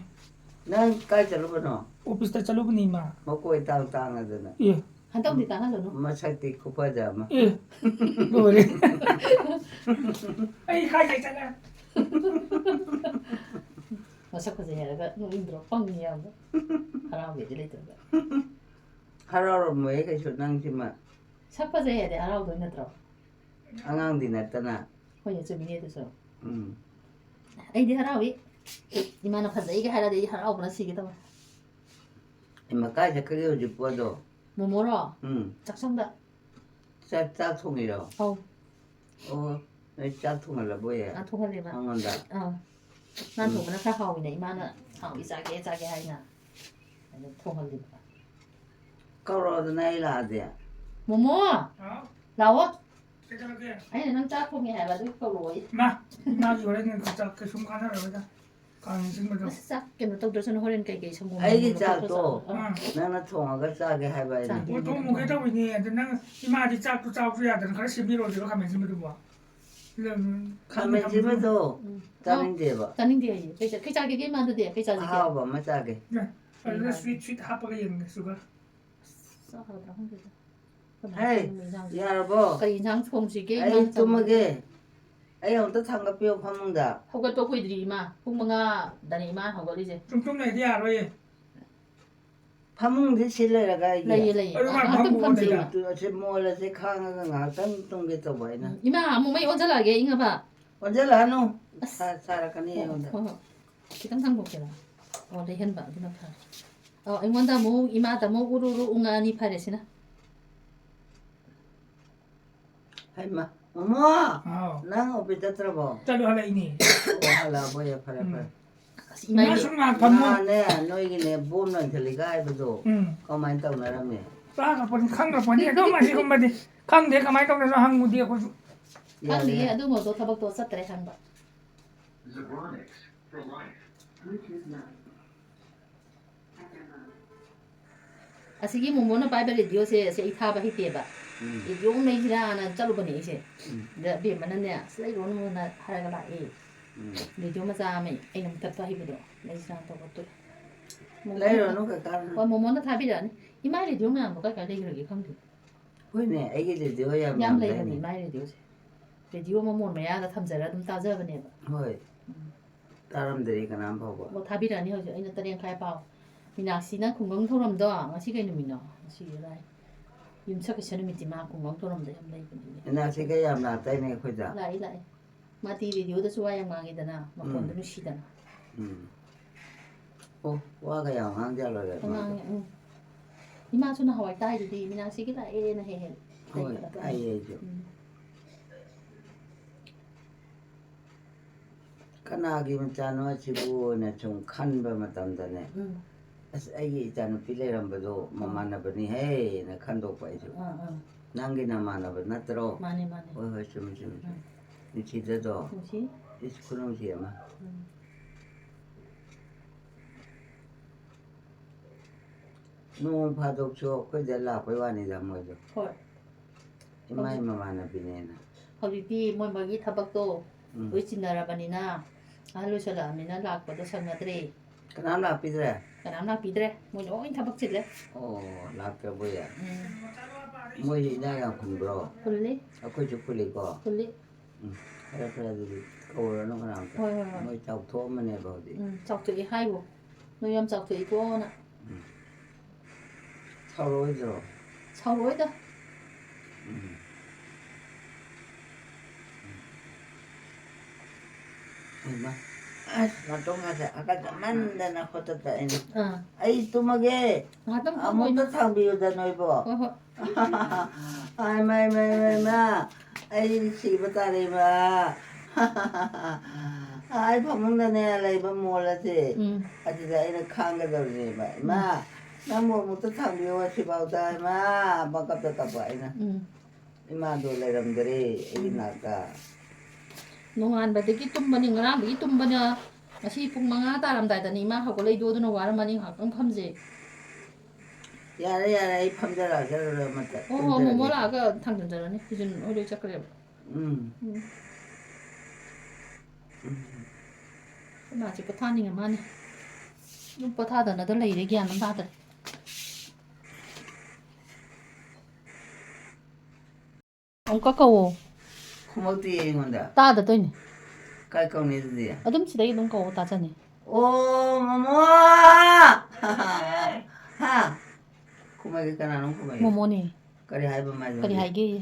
ꯅꯪ ꯀꯥꯏ ꯆꯠꯂꯨꯕꯅꯣ? ꯑꯣꯐꯤꯁꯇ ꯆꯠꯂꯨꯕꯅꯤ, ꯏꯃꯥ꯫ ꯃꯀꯣꯏ ꯇꯥꯡ ꯇꯥꯡꯉꯗꯅ꯫ ꯑꯦ꯫ ꯍꯟꯗꯛꯇꯤ ꯇꯥꯡꯍꯜꯂꯨꯅꯨ꯫ ꯃꯁꯛꯇꯤ ꯈꯨꯐꯖ ꯑꯃ꯫ ꯑꯦ, ꯂꯣꯏꯔꯦ꯫ ꯑꯩ ꯀꯥꯏ ꯆꯠ ꯆꯠꯂꯦ? ꯃꯁꯛ ꯐꯖꯩ ꯍꯥꯏꯔꯒ ꯅꯣꯛꯅꯤꯡꯗ꯭ꯔꯣ? ꯄꯪꯉꯤ ꯌꯥꯝꯅ꯫ ꯍꯔꯥꯎꯒꯦꯗꯤ ꯂꯩꯇ꯭ꯔꯒ꯫ ꯍꯔꯥꯎꯔꯝꯃꯣꯏꯌꯦ ꯀꯩꯁꯨ ꯅꯪꯁꯤꯃ꯫ ꯁꯛ ꯐꯖꯩ ꯍꯥꯏꯗꯤ ꯍꯔꯥꯎꯗꯣꯏ ꯅꯠꯇ꯭ꯔꯣ? ꯑꯉꯥꯡꯗꯤ ꯅꯠꯇꯅ꯫ ꯍꯣꯏꯅꯦ, ꯆꯨꯝꯃꯤꯅꯦ ꯑꯗꯨꯁꯨ꯫ ꯎꯝ꯫ ꯑꯩꯗꯤ ꯍꯔꯥꯎꯏ꯫ ꯏꯃꯥꯅ ꯐꯖꯩꯒ ꯍꯥꯏꯔꯗꯤ ꯑꯩ ꯍꯔꯥꯎꯕꯅ ꯁꯤꯒꯦ ꯇꯧꯋꯦ꯫ ꯏꯃꯥ, ꯀꯥꯏ ꯆꯠꯈ꯭ꯔꯒꯦ ꯍꯧꯖꯤꯛꯄꯨ ꯑꯗꯣ? ꯃꯣꯃꯣꯔꯣ? ꯎꯝ꯫ ꯆꯥꯛꯁꯪꯗ꯫ ꯆꯥꯛ, ꯆꯥꯛ ꯊꯣꯡꯉꯤꯔꯣ? ꯑꯧ꯫ ꯑꯣ, ꯅꯣꯏ ꯆꯥꯛ ꯊꯣꯡꯍꯜꯂꯕꯣꯏꯌꯦ? ꯑꯥ, ꯊꯣꯡꯍꯜꯂꯦ ꯃꯥ꯫ ꯃꯉꯣꯟꯗ? ꯑꯥ꯫ ꯃꯥꯅ ꯎꯝ꯫ ꯊꯣꯡꯕꯅ ꯈꯔ ꯍꯥꯎꯋꯤꯅ, ꯏꯃꯥꯅ ꯍꯥꯎꯏ ꯆꯥꯒꯦ, ꯆꯥꯒꯦ ꯍꯥꯏꯅ ꯑꯗꯨꯝ ꯊꯣꯡꯍꯜꯂꯤꯕ꯫ ꯀꯧꯔꯛꯑꯣꯗꯅ ꯑꯩ ꯂꯥꯛꯑꯗꯤ꯫ ꯃꯣꯃꯣ! ꯍꯥꯎ? ꯂꯥꯛꯑꯣ꯫ ꯀꯩꯗꯧꯔꯒꯦ? ꯑꯩꯅ ꯅꯪ ꯆꯥꯛ ꯊꯣꯡꯉꯦ ꯍꯥꯏꯕ, ꯑꯗꯨꯒꯤ ꯀꯧꯔꯛꯑꯣ꯫ ꯏꯃꯥ, ꯏꯃꯥꯒꯤ ꯍꯣꯔꯦꯟ ꯆꯥꯛ ꯀꯩꯁꯨꯝ ꯀꯥꯟꯅꯔꯔꯣꯏꯗ꯫ ꯈꯥꯃꯦꯟ ꯑꯁꯤꯟꯕꯗꯣ꯫ ꯑꯁ, ꯆꯥꯛ ꯀꯩꯅꯣ ꯇꯧꯗ꯭ꯔꯁꯨꯅ ꯍꯣꯔꯦꯟ ꯀꯩꯀꯩ ꯁꯪꯒꯣꯝ ꯑꯩꯒꯤ ꯂꯣꯜꯂꯒ ꯈꯣꯠꯄ ꯆꯥꯛꯇꯣ ꯆꯥ-, ꯑꯥ꯫ ꯑꯥ꯫ ꯅꯪꯅ ꯊꯣꯡꯉꯒ ꯆꯥꯒꯦ ꯍꯥꯏꯕ ꯑꯩꯅ꯫ ꯆꯥꯛ- ꯑꯣ, ꯊꯣꯡꯉꯨꯒꯦ ꯇꯧꯔꯤꯅꯦ꯫ ꯑꯗ ꯅꯪ ꯏꯃꯥꯗꯤ ꯆꯥꯛꯇꯣ ꯆꯥꯎꯁꯨ ꯌꯥꯗꯅ ꯈꯔ ꯁꯦꯝꯕꯤꯔꯣꯗꯤꯔꯣ ꯈꯥꯃꯦꯟ ꯑꯁꯤꯟꯕꯗꯨꯕꯣ? ꯈꯥꯃꯦꯟ ꯑꯁꯤꯟꯕꯗꯣ ꯎꯝ꯫ ꯆꯥꯅꯤꯡꯗꯦꯕ꯫ ꯆꯥꯅꯤꯡꯗꯦ ꯍꯥꯏꯌꯦ꯫ ꯀꯩ ꯆꯥ-, ꯀꯩ ꯆꯥꯒꯦꯒꯦ ꯏꯃꯥꯗꯨꯗꯤ? ꯀꯩ ꯆꯥꯁꯤꯒꯦ? ꯑꯍꯥꯎꯕ ꯑꯃ ꯆꯥꯒꯦ꯫ ꯑꯗꯨꯗ ꯁ꯭ꯋꯤꯠ ꯁ꯭ꯋꯤꯠ ꯍꯥꯞꯄꯒ ꯌꯦꯡꯒꯦ, ꯁꯨꯒꯔ꯫ ꯆꯥꯒꯗ꯭ꯔꯥ ꯈꯪꯗꯦꯗ꯫ ꯍꯦ, ꯀꯩꯅꯣ ꯏꯟꯖꯥꯡꯁꯦ? ꯌꯥꯔꯕꯣ? ꯀꯩ ꯏꯟꯖꯥꯡ ꯊꯣꯡꯁꯤꯒꯦ? ꯑꯩ ꯏꯃꯥꯅ ꯆꯥꯅꯤꯡꯕ꯫ ꯇꯨꯝꯃꯒꯦ꯫ ꯑꯩ ꯑꯃꯨꯛꯇ ꯊꯥꯡꯒꯠꯄꯤꯌꯣ ꯐꯃꯨꯡꯗ꯫ ꯍꯧꯒꯠꯄ ꯀꯨꯏꯗ꯭ꯔꯤ ꯏꯃꯥ꯫ ꯄꯨꯡ ꯃꯉꯥꯗꯅꯦ ꯏꯃꯥꯅ ꯍꯧꯒꯠꯂꯤꯁꯦ꯫ ꯁꯨꯝ ꯇꯨꯝ ꯂꯩꯗꯤ ꯌꯥꯔꯣꯏꯌꯦ꯫ ꯐꯃꯨꯡꯗꯤ ꯁꯤ ꯂꯩꯔꯒ ꯑꯩꯒꯤ꯫ ꯂꯩꯌꯦ, ꯂꯩꯌꯦ꯫ ꯑꯗꯨ ꯃꯥ ꯉꯥꯏꯍꯥꯛꯇꯪ ꯐꯝꯃꯣ ꯐꯝꯁꯦ ꯑꯗꯨꯗ꯫ ꯏꯃꯥ꯫ ꯇꯨ-, ꯑꯁꯤ ꯃꯣꯜ ꯑꯁꯦ ꯈꯥꯡꯉꯒ ꯉꯥꯏꯍꯥꯛꯇꯪ ꯇꯨꯝꯒꯦ ꯇꯧꯕ ꯑꯩꯅ꯫ ꯎꯝ, ꯏꯃꯥ, ꯑꯃꯨꯛ ꯃꯩ ꯑꯣꯟꯁꯤꯜꯂꯛꯑꯒꯦ, ꯏꯪꯉꯕ? ꯑꯣꯟꯁꯤꯜꯂꯛꯑꯅꯨ꯫ ꯑꯁ꯫ ꯁꯥ-, ꯁꯥꯔꯛꯀꯅꯤ ꯑꯣ, ꯑꯩꯉꯣꯟꯗ꯫ ꯍꯣꯏ, ꯍꯣꯏ꯫ ꯈꯤꯇꯪ ꯊꯥꯡꯗꯣꯛꯀꯦꯔꯥ? ꯑꯣ, ꯂꯩꯍꯟꯕ, ꯑꯗꯨꯅ ꯐꯔꯦ꯫ ꯑꯣ, ꯑꯩꯉꯣꯟꯗ ꯑꯃꯨꯛ ꯏꯃꯥꯗ ꯑꯃꯨꯛ ꯎꯔꯨ ꯎꯔꯨ ꯎꯪꯉꯛꯑꯅꯤ, ꯐꯔꯦ ꯁꯤꯅ꯫ ꯍꯩꯃ, ꯃꯃꯣ! ꯍꯥꯎ꯫ ꯅꯪ ꯑꯣꯐꯤꯁ ꯆꯠꯇ꯭ꯔꯕꯣ? ꯆꯠꯂꯨ ꯍꯜꯂꯛꯏꯅꯦ꯫ ꯑꯣ, ꯍꯜꯂꯛꯑꯕꯣ? ꯌꯥ, ꯐꯔꯦ, ꯎꯝ꯫ ꯐꯔꯦ꯫ ꯑꯁ, ꯏꯃꯥ, ꯏꯃꯥ ꯁꯨꯝ ꯉꯥꯏꯍꯥꯛ ꯐꯝꯃꯣ꯫ ꯃꯥꯅꯦ, ꯅꯣꯏꯒꯤꯅꯦ, ꯕꯣꯝ ꯂꯪꯊꯠꯂꯤꯒ ꯍꯥꯏꯕꯗꯣ ꯎꯝ꯫ ꯀꯃꯥꯏꯅ ꯇꯧꯅꯔꯝꯃꯤ? ꯇꯥꯈ꯭ꯔꯄꯣꯠꯅꯤ, ꯈꯪꯈ꯭ꯔꯄꯣꯠꯅꯤ꯫ ꯑꯗꯨꯝ ꯑꯁꯤꯒꯨꯝꯕꯗꯤ ꯈꯪꯗꯦ, ꯀꯃꯥꯏꯅ ꯇꯧꯗꯣꯏꯅꯣ ꯍꯪꯉꯨꯗꯤ ꯑꯩꯈꯣꯏꯁꯨ꯫ ꯈꯪꯗꯦ, ꯌꯥꯔꯦ꯫ ꯑꯗꯨꯒꯨꯝꯕꯗꯣ ꯊꯕꯛꯇꯣ ꯆꯠꯇ꯭ꯔꯦ ꯈꯪꯕ꯫ Zabronics for life. Bluetooth mode. ꯑꯁꯤꯒꯤ ꯃꯣꯃꯣꯅ ꯄꯥꯏꯕ ꯔꯦꯗꯤꯑꯣꯁꯦ, ꯑꯁꯤ ꯑꯩ ꯊꯥꯕ ꯍꯩꯇꯦꯕ꯫ ꯎꯝ꯫ ꯔꯦꯗꯤꯑꯣ ꯑꯃ ꯂꯩꯁꯤꯔꯥꯅ ꯆꯠꯂꯨꯕꯅꯦ ꯑꯩꯁꯦ꯫ ꯎꯝ꯫ ꯑꯗ ꯑꯕꯦꯝꯃꯅꯅꯦ, "ꯑꯁ, ꯂꯩꯔꯨꯔꯅꯨꯅ" ꯍꯥꯏꯔꯒ ꯂꯥꯛꯑꯦ꯫ ꯎꯝ꯫ ꯔꯦꯗꯤꯑꯣ ꯃꯆꯥ ꯑꯃ ꯑꯩꯅ ꯃꯨꯊꯠꯄ ꯍꯩꯕꯗꯣ, ꯂꯩꯁꯤꯔꯥꯅ ꯇꯧꯕ ꯇꯣꯛꯑꯦ꯫ ꯃꯣꯃꯣꯅ ꯂꯩꯔꯨꯔꯅꯨ ꯀꯀꯥ꯫ ꯍꯣꯏ, ꯃꯣꯃꯣꯅ ꯊꯥꯕꯤꯔꯛꯑꯅꯤ꯫ ꯏꯃꯥ ꯔꯦꯗꯤꯑꯣ ꯃꯌꯥꯝꯗꯣ ꯀꯥꯏ ꯀꯥꯏ ꯂꯩꯈ꯭ꯔꯒꯦ ꯈꯪꯗꯦ꯫ ꯍꯣꯏꯅꯦ, ꯑꯩꯒꯤ ꯔꯦꯗꯤꯑꯣ ꯌꯥꯝ ꯌꯥꯝ ꯌꯥꯝ ꯂꯩꯕꯅꯤ ꯂꯩꯅꯦ꯫ ꯏꯃꯥ ꯔꯦꯗꯤꯑꯣꯁꯦ꯫ ꯔꯦꯗꯤꯑꯣ ꯃꯃꯣꯟ ꯃꯌꯥꯗ ꯊꯝꯖꯔ ꯑꯗꯨꯝ ꯇꯥꯖꯕꯅꯦꯕ꯫ ꯍꯣꯏ꯫ ꯎꯝ꯫ ꯇꯥꯔꯝꯗ꯭ꯔꯤ ꯀꯅꯥꯝ ꯐꯥꯎꯕ꯫ ꯑꯣ, ꯊꯥꯕꯤꯔꯛꯑꯅꯤ ꯍꯧꯖꯤꯛ꯫ ꯑꯩꯅ ꯇꯔꯦꯠ ꯃꯈꯥꯏ ꯄꯥꯎ꯫ ꯃꯤꯅꯥꯛꯁꯤꯅ ꯈꯨꯡꯒꯪ ꯊꯧꯔꯝꯗꯣ ꯉꯁꯤ ꯀꯩ ꯅꯨꯃꯤꯠꯅꯣ? ꯉꯁꯤ ꯏꯔꯥꯏ꯫ ꯌꯨꯝꯁꯀꯩꯁ ꯅꯨꯃꯤꯠꯇꯤ ꯃꯥ ꯈꯨꯡꯒꯪ ꯊꯧꯔꯝꯗꯣ ꯌꯥꯝ ꯂꯩꯕꯅꯤꯅꯦ꯫ ꯃꯤꯅꯥꯛꯁꯤꯒ ꯌꯥꯝ ꯂꯥꯛꯇꯥꯏꯅꯦ ꯑꯩꯈꯣꯏꯗ꯫ ꯂꯥꯛꯏ, ꯂꯥꯛꯏ꯫ ꯃꯥꯗꯤ ꯔꯦꯗꯤꯑꯣꯗꯁꯨ ꯋꯥ ꯌꯥꯝ ꯉꯥꯡꯉꯤꯗꯅ, ꯃꯈꯣꯟꯗꯣ ꯎꯝ꯫ ꯅꯨꯡꯁꯤꯗꯅ꯫ ꯎꯝ꯫ ꯑꯣ, ꯋꯥꯒ ꯌꯥꯝ ꯉꯥꯡꯖ ꯂꯣꯏꯔꯦ ꯃꯥꯗꯣ꯫ ꯑꯉꯥꯡꯅꯦ, ꯎꯝ꯫ ꯏꯃꯥꯁꯨ ꯅꯍꯥꯟꯋꯥꯏ ꯇꯥꯏꯗꯨꯗꯤ, ꯃꯤꯅꯥꯛꯁꯤꯒꯤ ꯂꯥꯛꯑꯦꯅ ꯍꯦꯛ ꯍꯦꯛ꯫ ꯍꯣꯏ, ꯂꯩꯕꯗꯣ꯫ ꯇꯥꯏꯌꯦ ꯑꯩꯁꯨ꯫ ꯎꯝ꯫ ꯀꯅꯥꯒꯤ ꯃꯆꯥꯅꯣ ꯑꯁꯤꯕꯨꯅ ꯁꯨꯝ ꯈꯟꯕ ꯃꯇꯝꯗꯅꯦ, ꯎꯝ꯫ "ꯑꯁ, ꯑꯩꯒꯤ ꯏꯆꯥꯅꯨꯄꯤ ꯂꯩꯔꯝꯕꯗꯣ ꯃꯃꯥꯟꯅꯕꯅꯤꯍꯦꯅ" ꯈꯟꯗꯣꯛꯄ ꯑꯩꯁꯨ꯫ ꯑꯥ, ꯑꯥ꯫ "ꯅꯪꯒꯤ ꯅꯃꯥꯟꯅꯕ ꯅꯠꯇ꯭ꯔꯣ?" ꯃꯥꯅꯦ, ꯃꯥꯅꯦ꯫ ꯍꯣꯏ, ꯍꯣꯏ, ꯆꯨꯝꯃꯤ, ꯆꯨꯝꯃꯤ꯫ ꯎꯝ꯫ ꯅꯨꯡꯁꯤꯗꯗꯣ꯫ ꯅꯨꯡꯁꯤ꯫ ꯏꯁ, ꯈꯨꯅꯨꯡꯁꯤ ꯑꯃ꯫ ꯎꯝ꯫ ꯅꯣꯡ ꯐꯥꯗꯣꯛꯁꯨ ꯑꯩꯈꯣꯏꯗ ꯂꯥꯛꯄꯩ ꯋꯥꯅꯤꯗ ꯃꯣꯏꯗꯣ꯫ ꯍꯣꯏ꯫ ꯏꯃꯥꯏ ꯍꯧꯖꯤꯛ ꯃꯃꯥꯟꯅꯕꯤꯅꯦꯅ꯫ ꯍꯧꯖꯤꯛꯇꯤ ꯃꯣꯏ ꯃꯣꯏꯒꯤ ꯊꯕꯛꯇꯣ ꯎꯝ꯫ ꯂꯣꯏ ꯆꯤꯟꯅꯔꯕꯅꯤꯅ, ꯑꯍꯜ ꯂꯣꯏꯁꯜꯂꯛꯑꯕꯅꯤꯅ ꯂꯥꯛꯄꯗꯣ ꯁꯪꯅꯗ꯭ꯔꯦ꯫ ꯀꯅꯥꯝ ꯂꯥꯛꯄꯤꯗ꯭ꯔꯦ? ꯀꯅꯥꯝ ꯂꯥꯛꯄꯤꯗ꯭ꯔꯦ꯫ ꯃꯣꯏ ꯂꯣꯏ ꯊꯕꯛ ꯆꯤꯜꯂꯦ꯫ ꯑꯣ, ꯂꯥꯛꯇ꯭ꯔꯕꯣꯏꯌꯦ? ꯎꯝ꯫ ꯃꯣꯏꯁꯦ ꯏꯅꯥꯛ ꯌꯥꯝ ꯈꯨꯟꯕ꯭ꯔꯣ? ꯈꯨꯜꯂꯤ꯫ ꯑꯩꯈꯣꯏꯁꯨ ꯈꯨꯜꯂꯤꯀꯣ? ꯈꯨꯜꯂꯤ꯫ ꯎꯝ, ꯐꯔꯦ, ꯐꯔꯦ, ꯑꯗꯨꯗꯤ ꯀꯧꯔꯅꯨ ꯀꯅꯥꯝꯇ꯫ ꯍꯣꯏ, ꯍꯣꯏ, ꯍꯣꯏ꯫ ꯃꯣꯏ ꯆꯥꯎꯊꯣꯛꯑꯝꯃꯅꯦꯕ ꯍꯧꯖꯤꯛ꯫ ꯎꯝ, ꯆꯥꯎꯊꯣꯛꯑꯦ ꯍꯥꯏꯕꯣ꯫ ꯅꯣꯏ ꯌꯥꯝ ꯆꯥꯎꯊꯣꯛꯏꯀꯣꯅ꯫ ꯎꯝ꯫ ꯁꯥꯎꯔꯛꯑꯣꯏꯗ꯭ꯔꯣ? ꯁꯥꯎꯔꯛꯑꯣꯏꯗ꯫ ꯎꯝ꯫ ꯍꯩꯃꯥ꯫ ꯑꯁ, ꯅꯥꯇꯣꯟꯒꯁꯦ ꯍꯥꯀꯠꯆꯃꯟꯗꯅ ꯈꯣꯠꯇꯠꯄ ꯑꯩꯅ꯫ ꯑꯥ꯫ ꯑꯩ ꯇꯨꯝꯃꯒꯦ꯫ ꯉꯥꯏꯍꯥꯛꯇꯪ ꯐꯝꯃꯣ ꯑꯃꯨꯛꯇ ꯏꯃꯥ꯫ ꯊꯥꯡꯕꯤꯌꯨꯗ ꯅꯣꯏꯕꯣ꯫ ꯍꯣꯏ, ꯍꯣꯏ꯫ ꯑꯥꯏ, ꯃꯥꯏ, ꯃꯥꯏ, ꯃꯥꯏ, ꯃꯥ꯫ ꯑꯩ ꯁꯤꯕ ꯇꯥꯔꯦ, ꯏꯃꯥ꯫ ꯑꯥ, ꯑꯩ ꯐꯃꯨꯡꯗꯅꯦ ꯂꯩꯕ ꯃꯣꯜ ꯑꯁꯦ꯫ ꯎꯝ꯫ ꯑꯗꯨꯗ ꯑꯩꯅ ꯈꯥꯡꯒꯗꯧꯔꯤꯅꯦꯕ꯫ ꯏꯃꯥ, ꯎꯝ꯫ ꯅꯪꯕꯨ ꯑꯃꯨꯛꯇ ꯊꯥꯡꯕꯤꯌꯣ ꯁꯤꯐꯥꯎꯗ, ꯏꯃꯥ꯫ ꯄꯪꯀꯞꯇ ꯀꯞꯄ ꯑꯩꯅ꯫ ꯎꯝ꯫ ꯏꯃꯥꯗꯣ ꯂꯩꯔꯝꯗꯔꯦ ꯑꯩꯒꯤ ꯎꯝ꯫ ꯅꯥꯛꯇ꯫ ꯅꯣꯡꯉꯥꯟꯕꯗꯒꯤ ꯇꯨꯝꯕꯅꯤ, ꯉꯔꯥꯡꯗꯒꯤ ꯇꯨꯝꯕꯅ ꯉꯁꯤ ꯄꯨꯡ ꯃꯉꯥ ꯇꯥꯔꯝꯗꯥꯏꯗꯅꯤ ꯏꯃꯥ ꯍꯧꯒꯠꯂꯛꯏꯗꯣ, ꯑꯗꯨꯅ ꯋꯥꯔꯝꯃꯅꯤ, ꯉꯥꯏꯍꯥꯛꯇꯪ ꯐꯝꯖꯦ꯫ ꯌꯥꯔꯦ, ꯌꯥꯔꯦ, ꯑꯩ ꯐꯝꯖꯔꯛꯑꯒꯦ ꯑꯗꯨꯗ ꯑꯃꯇ ꯍꯣ, ꯍꯣ, ꯃꯣꯃꯣ ꯇꯨꯝꯖꯔꯒꯦ꯫ ꯂꯥꯛꯑꯒ ꯊꯥꯡꯖꯟꯖꯔꯅꯤ, ꯐꯤꯖꯤꯟ ꯍꯣꯏ ꯂꯣꯏ ꯆꯠꯈ꯭ꯔꯦꯕ꯫ ꯎꯝ꯫ ꯎꯝ꯫ ꯎꯝ꯫ ꯏꯃꯥꯁꯦ ꯄꯣꯊꯥꯅꯤꯡꯉ ꯃꯥꯅꯤ꯫ ꯑꯗꯨꯝ ꯄꯣꯊꯥꯗꯅꯗ ꯂꯩꯔꯦ, ꯒ꯭ꯌꯥꯟ ꯑꯃ ꯇꯥꯗ꯭ꯔꯦ꯫ ꯑꯃꯨꯛꯀ ꯀꯧꯋꯣ꯫ ꯈꯨꯝꯃꯛꯇꯦ ꯑꯩꯉꯣꯟꯗ꯫ ꯇꯥꯗ ꯇꯧꯏꯅꯦ꯫ ꯀꯥꯏ ꯀꯧꯅꯤ ꯑꯗꯨꯗꯤ? ꯑꯗꯨꯝ ꯁꯤꯗꯩ ꯑꯗꯨꯝ ꯀꯧꯋꯣ, ꯇꯥꯖꯅꯤ꯫ ꯑꯣ, ꯃꯃꯣ! ꯍꯥ? ꯈꯨꯝꯃꯛꯏ ꯀꯅꯥꯅꯣ ꯈꯨꯝꯃꯛꯏ? ꯃꯣꯃꯣꯅꯦ꯫ ꯀꯔꯤ ꯍꯥꯏꯕ ꯃꯥꯏꯗꯨꯗꯤ? ꯀꯔꯤ ꯍꯥꯏꯒꯦꯌꯦ?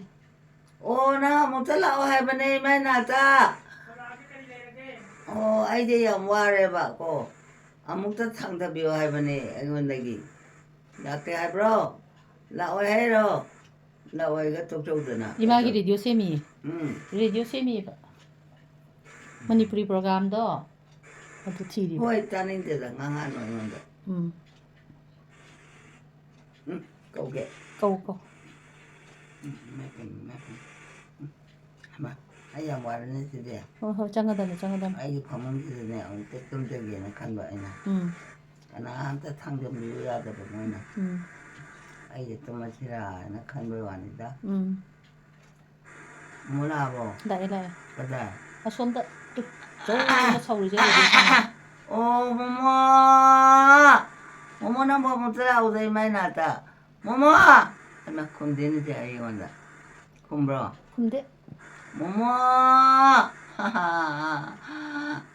ꯑꯣ, ꯅꯪ ꯑꯃꯨꯛꯇ ꯂꯥꯛꯑꯣ ꯍꯥꯏꯕꯅꯦ ꯏꯃꯥꯏ ꯅꯥꯛꯇ꯫ ꯑꯣ, ꯑꯩꯗꯤ ꯌꯥꯝ ꯋꯥꯔꯦꯕ ꯀꯣ꯫ ꯑꯃꯨꯛꯇ ꯊꯥꯡꯊꯕꯤꯌꯣ ꯍꯥꯏꯕꯅꯦ ꯑꯩꯉꯣꯟꯗꯒꯤ꯫ ꯂꯥꯛꯀꯦ ꯍꯥꯏꯕ꯭ꯔꯣ? ꯂꯥꯛꯑꯣꯏ ꯍꯥꯏꯔꯣ? ꯂꯥꯛꯑꯣꯏꯒ ꯇꯣꯛꯆꯧꯗꯅ꯫ ꯏꯃꯥꯒꯤ ꯔꯦꯗꯤꯑꯣ ꯁꯦꯝꯃꯤꯌꯦ꯫ ꯎꯝ꯫ ꯔꯦꯗꯤꯑꯣ ꯁꯦꯝꯃꯤꯌꯦꯕ꯫ ꯃꯅꯤꯄꯨꯔꯤ ꯄ꯭ꯔꯣꯒꯥꯝꯗꯣ ꯑꯗꯨ ꯊꯤꯔꯤꯕ꯫ ꯍꯣꯏ, ꯇꯥꯅꯤꯡꯗꯦꯗ, ꯉꯥꯡꯉꯛꯑꯅꯨ ꯑꯩꯉꯣꯟꯗ꯫ ꯎꯝ꯫ ꯎꯝ, ꯀꯧꯒꯦ꯫ ꯀꯧ, ꯀꯧ꯫ ꯎꯝ, ꯏꯃꯥꯏ ꯄꯦꯝꯃ, ꯏꯃꯥꯏ ꯄꯦꯝꯃ꯫ ꯎꯝ, ꯍꯩꯃꯥ, ꯑꯩ ꯌꯥꯝ ꯋꯥꯔꯦꯅꯦ ꯁꯤꯗꯤ꯫ ꯍꯣꯏ, ꯍꯣꯏ, ꯆꯪꯉꯗꯝꯅꯤ, ꯆꯪꯉꯗꯝꯅꯤ꯫ ꯑꯩꯒꯤ ꯐꯃꯨꯡꯁꯤꯗꯅꯦ ꯑꯃꯨꯛꯇ ꯇꯨꯝꯖꯒꯦꯅ ꯈꯟꯕ ꯑꯩꯅ꯫ ꯎꯝ꯫ ꯀꯅꯥꯝꯇ ꯊꯥꯡꯖꯟꯕꯤꯌꯨ ꯌꯥꯗꯕ ꯃꯣꯏꯅ꯫ ꯎꯝ꯫ ꯑꯩꯁꯦ ꯇꯨꯝꯃꯁꯤꯔꯥꯅ ꯈꯟꯕꯩ ꯋꯥꯅꯤꯗ꯫ ꯎꯝ꯫ ꯃꯣꯃꯣ ꯂꯥꯛꯑꯕꯣ? ꯂꯥꯛꯑꯦ, ꯂꯥꯛꯑꯦ꯫ ꯀꯗꯥꯏ? ꯑꯁꯣꯝꯗ ꯇꯨ, ꯆꯧꯅ ꯁꯧꯔꯤꯁꯦ ꯎꯔꯗꯤ ꯈꯪꯉꯦ꯫ ꯑꯣ, ꯃꯣꯃꯣ! ꯃꯣꯃꯣ, ꯅꯪꯕꯨ ꯑꯃꯨꯛꯇ ꯂꯥꯛꯎꯗ ꯏꯃꯥ ꯏꯅꯥꯛꯇ꯫ ꯃꯣꯃꯣ! ꯍꯩꯃꯥ, ꯈꯨꯝꯗꯦꯅꯦ ꯆꯦ ꯑꯩꯉꯣꯟꯗ꯫ ꯈꯨꯝꯕ꯭ꯔꯣ? ꯈꯨꯝꯗꯦ꯫ ꯃꯣꯃꯣ!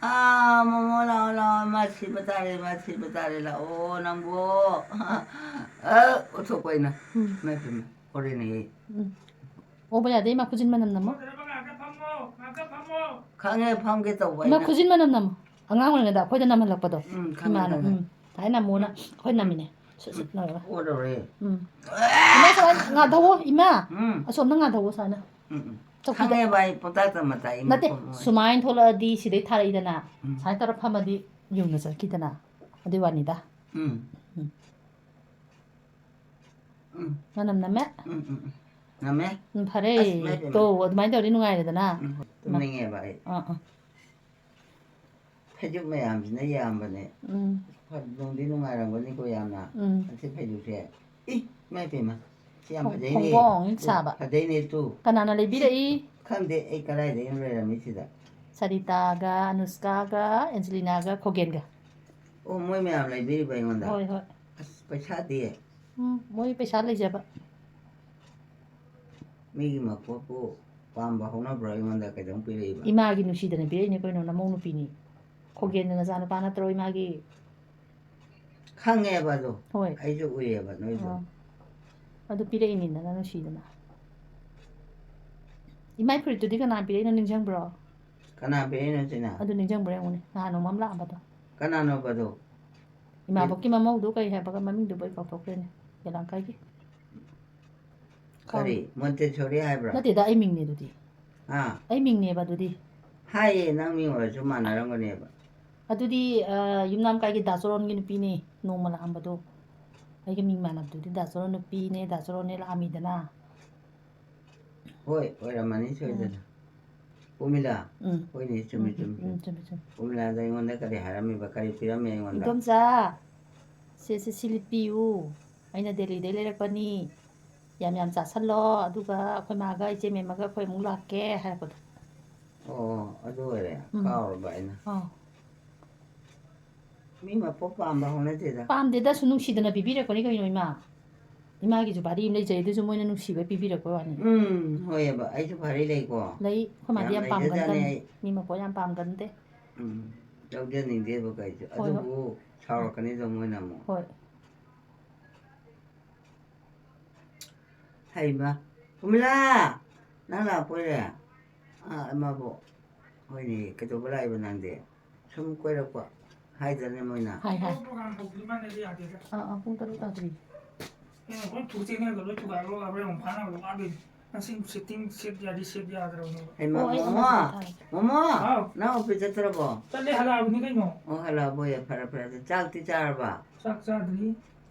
ꯑꯥ, ꯃꯣꯃꯣ, ꯂꯥꯛꯑꯣ, ꯂꯥꯛꯑꯣ꯫ ꯃꯥ ꯁꯤꯕ ꯇꯥꯔꯦ, ꯃꯥ ꯁꯤꯕ ꯇꯥꯔꯦ꯫ ꯂꯥꯛꯑꯣ, ꯅꯪꯕꯨ꯫ ꯑ, ꯑꯣꯟꯊꯣꯛꯄ ꯑꯩꯅ꯫ ꯎꯝ꯫ ꯏꯃꯥꯏ ꯄꯦꯝꯃ, ꯍꯣꯔꯦꯟꯅꯦ꯫ ꯎꯝ꯫ ꯑꯣꯕ ꯌꯥꯗꯦ, ꯏꯃꯥ ꯈꯨꯖꯤꯟ ꯃꯅꯝ ꯅꯝꯃꯣ꯫ ꯈꯪꯉꯦ, ꯐꯝꯒꯦ ꯇꯧꯕ ꯏꯃꯥ ꯑꯩꯅ꯫ ꯈꯨꯖꯤꯟ ꯃꯅꯝ ꯅꯝꯃꯣ꯫ ꯑꯉꯥꯡ ꯑꯣꯏꯔꯤꯉꯩꯗ ꯑꯩꯈꯣꯏꯗ ꯅꯝꯍꯜꯂꯛꯄꯗꯣ꯫ ꯎꯝ, ꯈꯪꯉꯦ, ꯏꯃꯥꯅ, ꯈꯪꯉꯦ꯫ ꯎꯝ, ꯊꯥꯏꯅ ꯃꯣꯅ ꯑꯩꯈꯣꯏ ꯅꯝꯃꯤꯅꯦ꯫ ꯁꯨꯠ ꯁꯨꯠ ꯂꯥꯎꯔꯒ꯫ ꯑꯣꯗꯧꯔꯦ꯫ ꯎꯝ꯫ ꯏꯃꯥ ꯁꯨꯃꯥꯏꯅ ꯉꯥꯗꯧꯋꯣ, ꯏꯃꯥ꯫ ꯎꯝ꯫ ꯑꯁꯣꯝꯗ ꯉꯥꯗꯧꯋꯣ ꯁꯨꯃꯥꯏꯅ꯫ ꯎꯝ, ꯎꯝ꯫ ꯆꯧꯀꯤꯗ꯫ ꯈꯪꯉꯦꯕ ꯑꯩ ꯄꯪꯇꯥꯛꯇ ꯃꯇꯥꯛ ꯏꯃꯥ ꯅꯠꯇꯦ, ꯈꯣꯠꯄ꯫ ꯁꯨꯃꯥꯏꯅ ꯊꯣꯛꯂꯛꯑꯗꯤ ꯁꯤꯗꯩ ꯊꯥꯔꯛꯏꯗꯅ꯫ ꯎꯝ꯫ ꯁꯨꯃꯥꯏꯅ ꯇꯧꯔ ꯐꯝꯃꯗꯤ ꯌꯨꯝꯗ ꯆꯠꯈꯤꯗꯅ꯫ ꯑꯗꯨꯏ ꯋꯥꯅꯤꯗ꯫ ꯎꯝ꯫ ꯎꯝ꯫ ꯎꯝ꯫ ꯃꯅꯝ ꯅꯝꯃꯦ? ꯎꯝ, ꯎꯝ, ꯎꯝ꯫ ꯅꯝꯃꯦ? ꯎꯝ, ꯐꯔꯦ꯫ ꯑꯁ, ꯏꯃꯥꯏ ꯄꯦꯝꯃ꯫ ꯇꯣ, ꯑꯗꯨꯃꯥꯏꯅ ꯇꯧꯔꯗꯤ ꯅꯨꯡꯉꯥꯏꯔꯦꯗꯅ꯫ ꯎꯝ, ꯍꯣꯏ꯫ ꯏꯃꯥ꯫ ꯇꯨꯝꯅꯤꯡꯉꯦꯕ ꯑꯩ꯫ ꯑꯥ, ꯑꯥ꯫ ꯐꯩꯖꯨꯞ ꯃꯌꯥꯝꯁꯤꯅ ꯌꯥꯝꯕꯅꯦ꯫ ꯎꯝ꯫ ꯐ-, ꯅꯨꯡꯗꯤ ꯅꯨꯡꯉꯥꯏꯔꯝꯒꯅꯤꯀꯣ ꯌꯥꯝꯅ꯫ ꯎꯝ꯫ ꯑꯁꯤ ꯐꯩꯖꯨꯞꯁꯦ꯫ ꯏ, ꯏꯃꯥꯏ ꯄꯦꯝꯃ꯫ ꯁꯤ ꯌꯥꯝ ꯐꯣꯡ-, ꯐꯖꯩꯅꯦ꯫ ꯐꯣꯡ ꯐꯣꯡ ꯇꯨ, ꯁꯥꯕ꯫ ꯐꯖꯩꯅꯦ ꯇꯨ꯫ ꯀꯅꯥꯅ ꯂꯩꯕꯤꯔꯛꯏ? ꯈꯪꯗꯦ, ꯑꯩ ꯀꯗꯥꯏꯗꯒꯤꯅꯣ ꯂꯩꯔꯝꯃꯤ ꯁꯤꯗ꯫ ꯁꯔꯤꯇꯥꯒ, ꯑꯅꯨꯁꯀꯥꯒ, ꯑꯦꯟꯖꯂꯤꯅꯥꯒ, ꯈꯣꯒꯦꯟꯒ꯫ ꯑꯣ, ꯃꯣꯏ ꯃꯌꯥꯝ ꯂꯩꯕꯤꯔꯤꯕ ꯑꯩꯉꯣꯟꯗ? ꯍꯣꯏ, ꯍꯣꯏ꯫ ꯑꯁ, ꯄꯩꯁꯥꯗꯤ? ꯎꯝ, ꯃꯣꯏ ꯄꯩꯁꯥ ꯂꯩꯖꯕ꯫ ꯃꯤꯒꯤ ꯃꯄꯣꯠꯄꯨ ꯄꯥꯝꯕ ꯍꯧꯅꯕ꯭ꯔꯣ? ꯑꯩꯉꯣꯟꯗ ꯀꯩꯗꯧ ꯄꯤꯔꯛꯏꯕ? ꯏꯃꯥꯒꯤ ꯅꯨꯡꯁꯤꯗꯅ ꯄꯤꯔꯛꯏꯅꯦ ꯀꯩꯅꯣ, ꯅꯃꯧ ꯅꯨꯄꯤꯅꯤ꯫ ꯈꯣꯒꯦꯟꯗ ꯅꯆꯥꯅꯨꯄꯥ ꯅꯠꯇ꯭ꯔꯣ ꯏꯃꯥꯒꯤ? ꯈꯪꯉꯦꯕ ꯑꯗꯣ꯫ ꯍꯣꯏ꯫ ꯑꯩꯁꯨ ꯎꯏꯌꯦꯕ ꯅꯣꯏꯗꯣ꯫ ꯑꯣ꯫ ꯑꯗꯨ ꯄꯤꯔꯛꯏꯅꯤꯗꯅ ꯅꯨꯡꯁꯤꯗꯅ꯫ ꯏꯃꯥꯏ ꯐꯨꯔꯤꯠꯇꯨꯗꯤ ꯀꯅꯥ ꯄꯤꯔꯛꯏꯅꯣ ꯅꯤꯡꯁꯤꯡꯕ꯭ꯔꯣ? ꯀꯅꯥ ꯄꯤꯔꯛꯏꯅꯣ ꯁꯤꯅ? ꯑꯗꯨ ꯅꯤꯡꯁꯤꯡꯕ꯭ꯔꯥ ꯌꯦꯡꯉꯨꯅꯦ, ꯅꯍꯥꯟ ꯅꯣꯡꯃ ꯑꯃ ꯂꯥꯛꯑꯝꯕꯗꯣ꯫ ꯀꯅꯥꯅꯣꯕ ꯑꯗꯣ? ꯏꯃꯥꯕꯣꯛꯀꯤ ꯃꯃꯧꯗꯨ ꯀꯩ ꯍꯥꯏꯕꯒ ꯃꯃꯤꯡꯗꯨꯕꯨ ꯑꯩ ꯀꯥꯎꯊꯣꯛꯈ꯭ꯔꯦꯅꯦ꯫ ꯌꯦꯂꯥꯡꯀꯥꯏꯒꯤ꯫ ꯀꯔꯤ? ꯀꯥꯎ-, ꯃꯣꯟꯇꯦꯁꯣꯔꯤ ꯍꯥꯏꯕ꯭ꯔꯥ? ꯅꯠꯇꯦꯗ, ꯑꯩ ꯃꯤꯡꯅꯦ ꯑꯗꯨꯗꯤ꯫ ꯑꯥ꯫ ꯑꯩ ꯃꯤꯡꯅꯦꯕ ꯑꯗꯨꯗꯤ꯫ ꯍꯥꯏꯌꯦ, ꯅꯪ ꯃꯤꯡ ꯑꯣꯏꯔꯁꯨ ꯃꯥꯟꯅꯔꯝꯒꯅꯦꯕ꯫ ꯑꯗꯨꯗꯤ, ꯑ, ꯌꯨꯝꯅꯥꯝ ꯀꯥꯏꯒꯤ ꯗꯥ ꯆꯣꯔꯣꯟꯒꯤ ꯅꯨꯄꯤꯅꯦ, ꯅꯣꯡꯃ ꯂꯥꯛꯑꯝꯕꯗꯣ꯫ ꯑꯩꯒ ꯃꯤꯡ ꯃꯥꯟꯅꯕꯗꯨꯗꯤ ꯗꯥ ꯆꯣꯔꯣꯟ ꯅꯨꯄꯤꯅꯦ, ꯗꯥ ꯆꯣꯔꯣꯟꯅꯦ ꯂꯥꯛꯑꯝꯃꯤꯗꯅ꯫ ꯍꯣꯏ, ꯑꯣꯏꯔꯝꯃꯅꯤ ꯁꯣꯏꯗꯅ꯫ ꯎꯝ꯫ ꯎꯔꯃꯤꯂꯥ? ꯎꯝ꯫ ꯍꯣꯏꯅꯦ, ꯆꯨꯝꯃꯤ, ꯎꯝ, ꯆꯨꯝꯃꯤ, ꯎꯝ, ꯆꯨꯝꯃꯤ꯫ ꯆꯨꯝꯃꯤ, ꯆꯨꯝꯃꯤ꯫ ꯎꯔꯃꯤꯂꯥꯗ ꯑꯩꯉꯣꯟꯗ ꯀꯔꯤ ꯍꯥꯏꯔꯝꯃꯤꯕ, ꯀꯔꯤ ꯄꯤꯔꯝꯃꯤ ꯑꯩꯉꯣꯟꯗ? "ꯏꯗꯣꯝꯆꯥ, "ꯆꯦ ꯁꯦꯁꯤꯂꯤ ꯄꯤꯌꯨ, ꯑꯩꯅ ꯗꯦꯜꯂꯤꯗꯩ ꯂꯩꯔꯛꯄꯅꯤ, ꯌꯥꯝ ꯌꯥꯝ ꯆꯥꯁꯜꯂꯣ, ꯑꯗꯨꯒ ꯑꯩꯈꯣꯏ ꯃꯥꯒ ꯏꯆꯦ ꯃꯦꯝꯃꯒ ꯑꯩꯈꯣꯏ ꯑꯃꯨꯛ ꯂꯥꯛꯀꯦ" ꯍꯥꯏꯔꯛꯄꯗꯣ꯫ ꯑꯣ, ꯑꯗꯨ ꯑꯣꯏꯔꯦ꯫ ꯎꯝ꯫ ꯀꯥꯎꯔꯕ ꯑꯩꯅ꯫ ꯑꯥ꯫ ꯃꯤ ꯃꯄꯣꯛ ꯄꯥꯝꯕ ꯍꯧꯅꯗꯦꯗ꯫ ꯄꯥꯝꯗꯦꯗ, ꯁꯨꯝ ꯅꯨꯡꯁꯤꯗꯅ ꯄꯤꯕꯤꯔꯛꯄꯅꯤ ꯀꯩꯅꯣ, ꯏꯃꯥ꯫ ꯏꯃꯥꯒꯤꯁꯨ ꯚꯥꯔꯤ ꯑꯃ ꯂꯩꯖꯩ, ꯑꯗꯨꯁꯨ ꯃꯣꯏꯅ ꯅꯨꯡꯁꯤꯕ ꯄꯤꯕꯤꯔꯛꯄ ꯋꯥꯅꯤ꯫ ꯎꯝ, ꯍꯣꯏꯑꯕ, ꯑꯩꯁꯨ ꯚꯥꯔꯤ ꯂꯩꯀꯣ꯫ ꯂꯩ, ꯑꯩꯈꯣꯏ ꯃꯥꯗꯤ ꯌꯥꯝ ꯌꯥꯝ ꯂꯩꯖꯖꯥꯠꯅꯤ ꯄꯥꯝꯒꯟꯗꯕꯅꯤ꯫ ꯑꯩ꯫ ꯃꯤ ꯃꯄꯣꯠ ꯌꯥꯝ ꯄꯥꯝꯒꯟꯗꯦ꯫ ꯎꯝ, ꯂꯧꯖꯅꯤꯡꯗꯦꯕ ꯀꯩꯁꯨ꯫ ꯍꯣꯏ, ꯍꯣꯏ꯫ ꯑꯗꯨꯕꯨ ꯁꯥꯎꯔꯛꯀꯅꯤꯗꯣ ꯃꯣꯏꯅ ꯑꯃꯨꯛ꯫ ꯍꯣꯏ꯫ ꯍꯩꯃ, ꯄꯨꯃꯤꯂꯥ! ꯅꯪ ꯂꯥꯛꯄꯣꯏꯔꯦ? ꯑꯥ, ꯃꯥꯕꯨ꯫ ꯍꯣꯏꯅꯦ, ꯀꯩꯗꯧꯕ ꯂꯥꯛꯏꯕ ꯅꯪꯗꯤ? ꯁꯨꯝ ꯀꯣꯏꯔꯛꯄ ꯍꯥꯏꯗ꯭ꯔꯅꯦ ꯃꯣꯏꯅ? ꯍꯥꯏ, ꯍꯥꯏ꯫ ꯄ꯭ꯔꯣꯒ꯭ꯔꯥꯝ ꯍꯧꯗ꯭ꯔꯤ ꯃꯥꯟꯅꯗꯤ ꯌꯥꯗꯦꯗ꯫ ꯑꯥ, ꯑꯥ, ꯄꯨꯡ ꯇꯔꯨꯛ ꯇꯥꯗ꯭ꯔꯤ꯫ ꯑꯦ, ꯑꯩꯈꯣꯏ ꯊꯨ ꯆꯦꯟꯅꯔꯒ ꯂꯣꯏ ꯊꯨꯒꯥꯏꯔꯒ ꯍꯣꯔꯦꯟ ꯑꯃꯨꯛ ꯐꯥꯅꯕ ꯋꯥꯗꯣꯏꯅꯤ꯫ ꯉꯁꯤ ꯁꯤꯠꯇꯤꯡ ꯁꯤꯠ ꯌꯥꯗꯤ ꯁꯤꯠ ꯌꯥꯗ꯭ꯔꯕꯅꯦꯕ꯫ ꯑꯦ, ꯑꯣ, ꯑꯩ ꯃꯣꯃꯣ! ꯑꯃ ꯊꯥꯔꯦ꯫ ꯃꯣꯃꯣ! ꯍꯥꯎ꯫ ꯅꯪ ꯑꯣꯐꯤꯁ ꯆꯠꯇ꯭ꯔꯕꯣ? ꯆꯠꯂꯦ, ꯍꯜꯂꯛꯑꯕꯅꯤ ꯀꯩꯅꯣ꯫ ꯑꯣ, ꯍꯜꯂꯛꯑꯕꯣꯌꯦ꯫ ꯐꯔꯦ, ꯐꯔꯦ꯫ ꯑꯗꯨ ꯆꯥꯛꯇꯤ ꯆꯥꯔꯕ? ꯆꯥꯛ ꯆꯥꯗ꯭ꯔꯤ꯫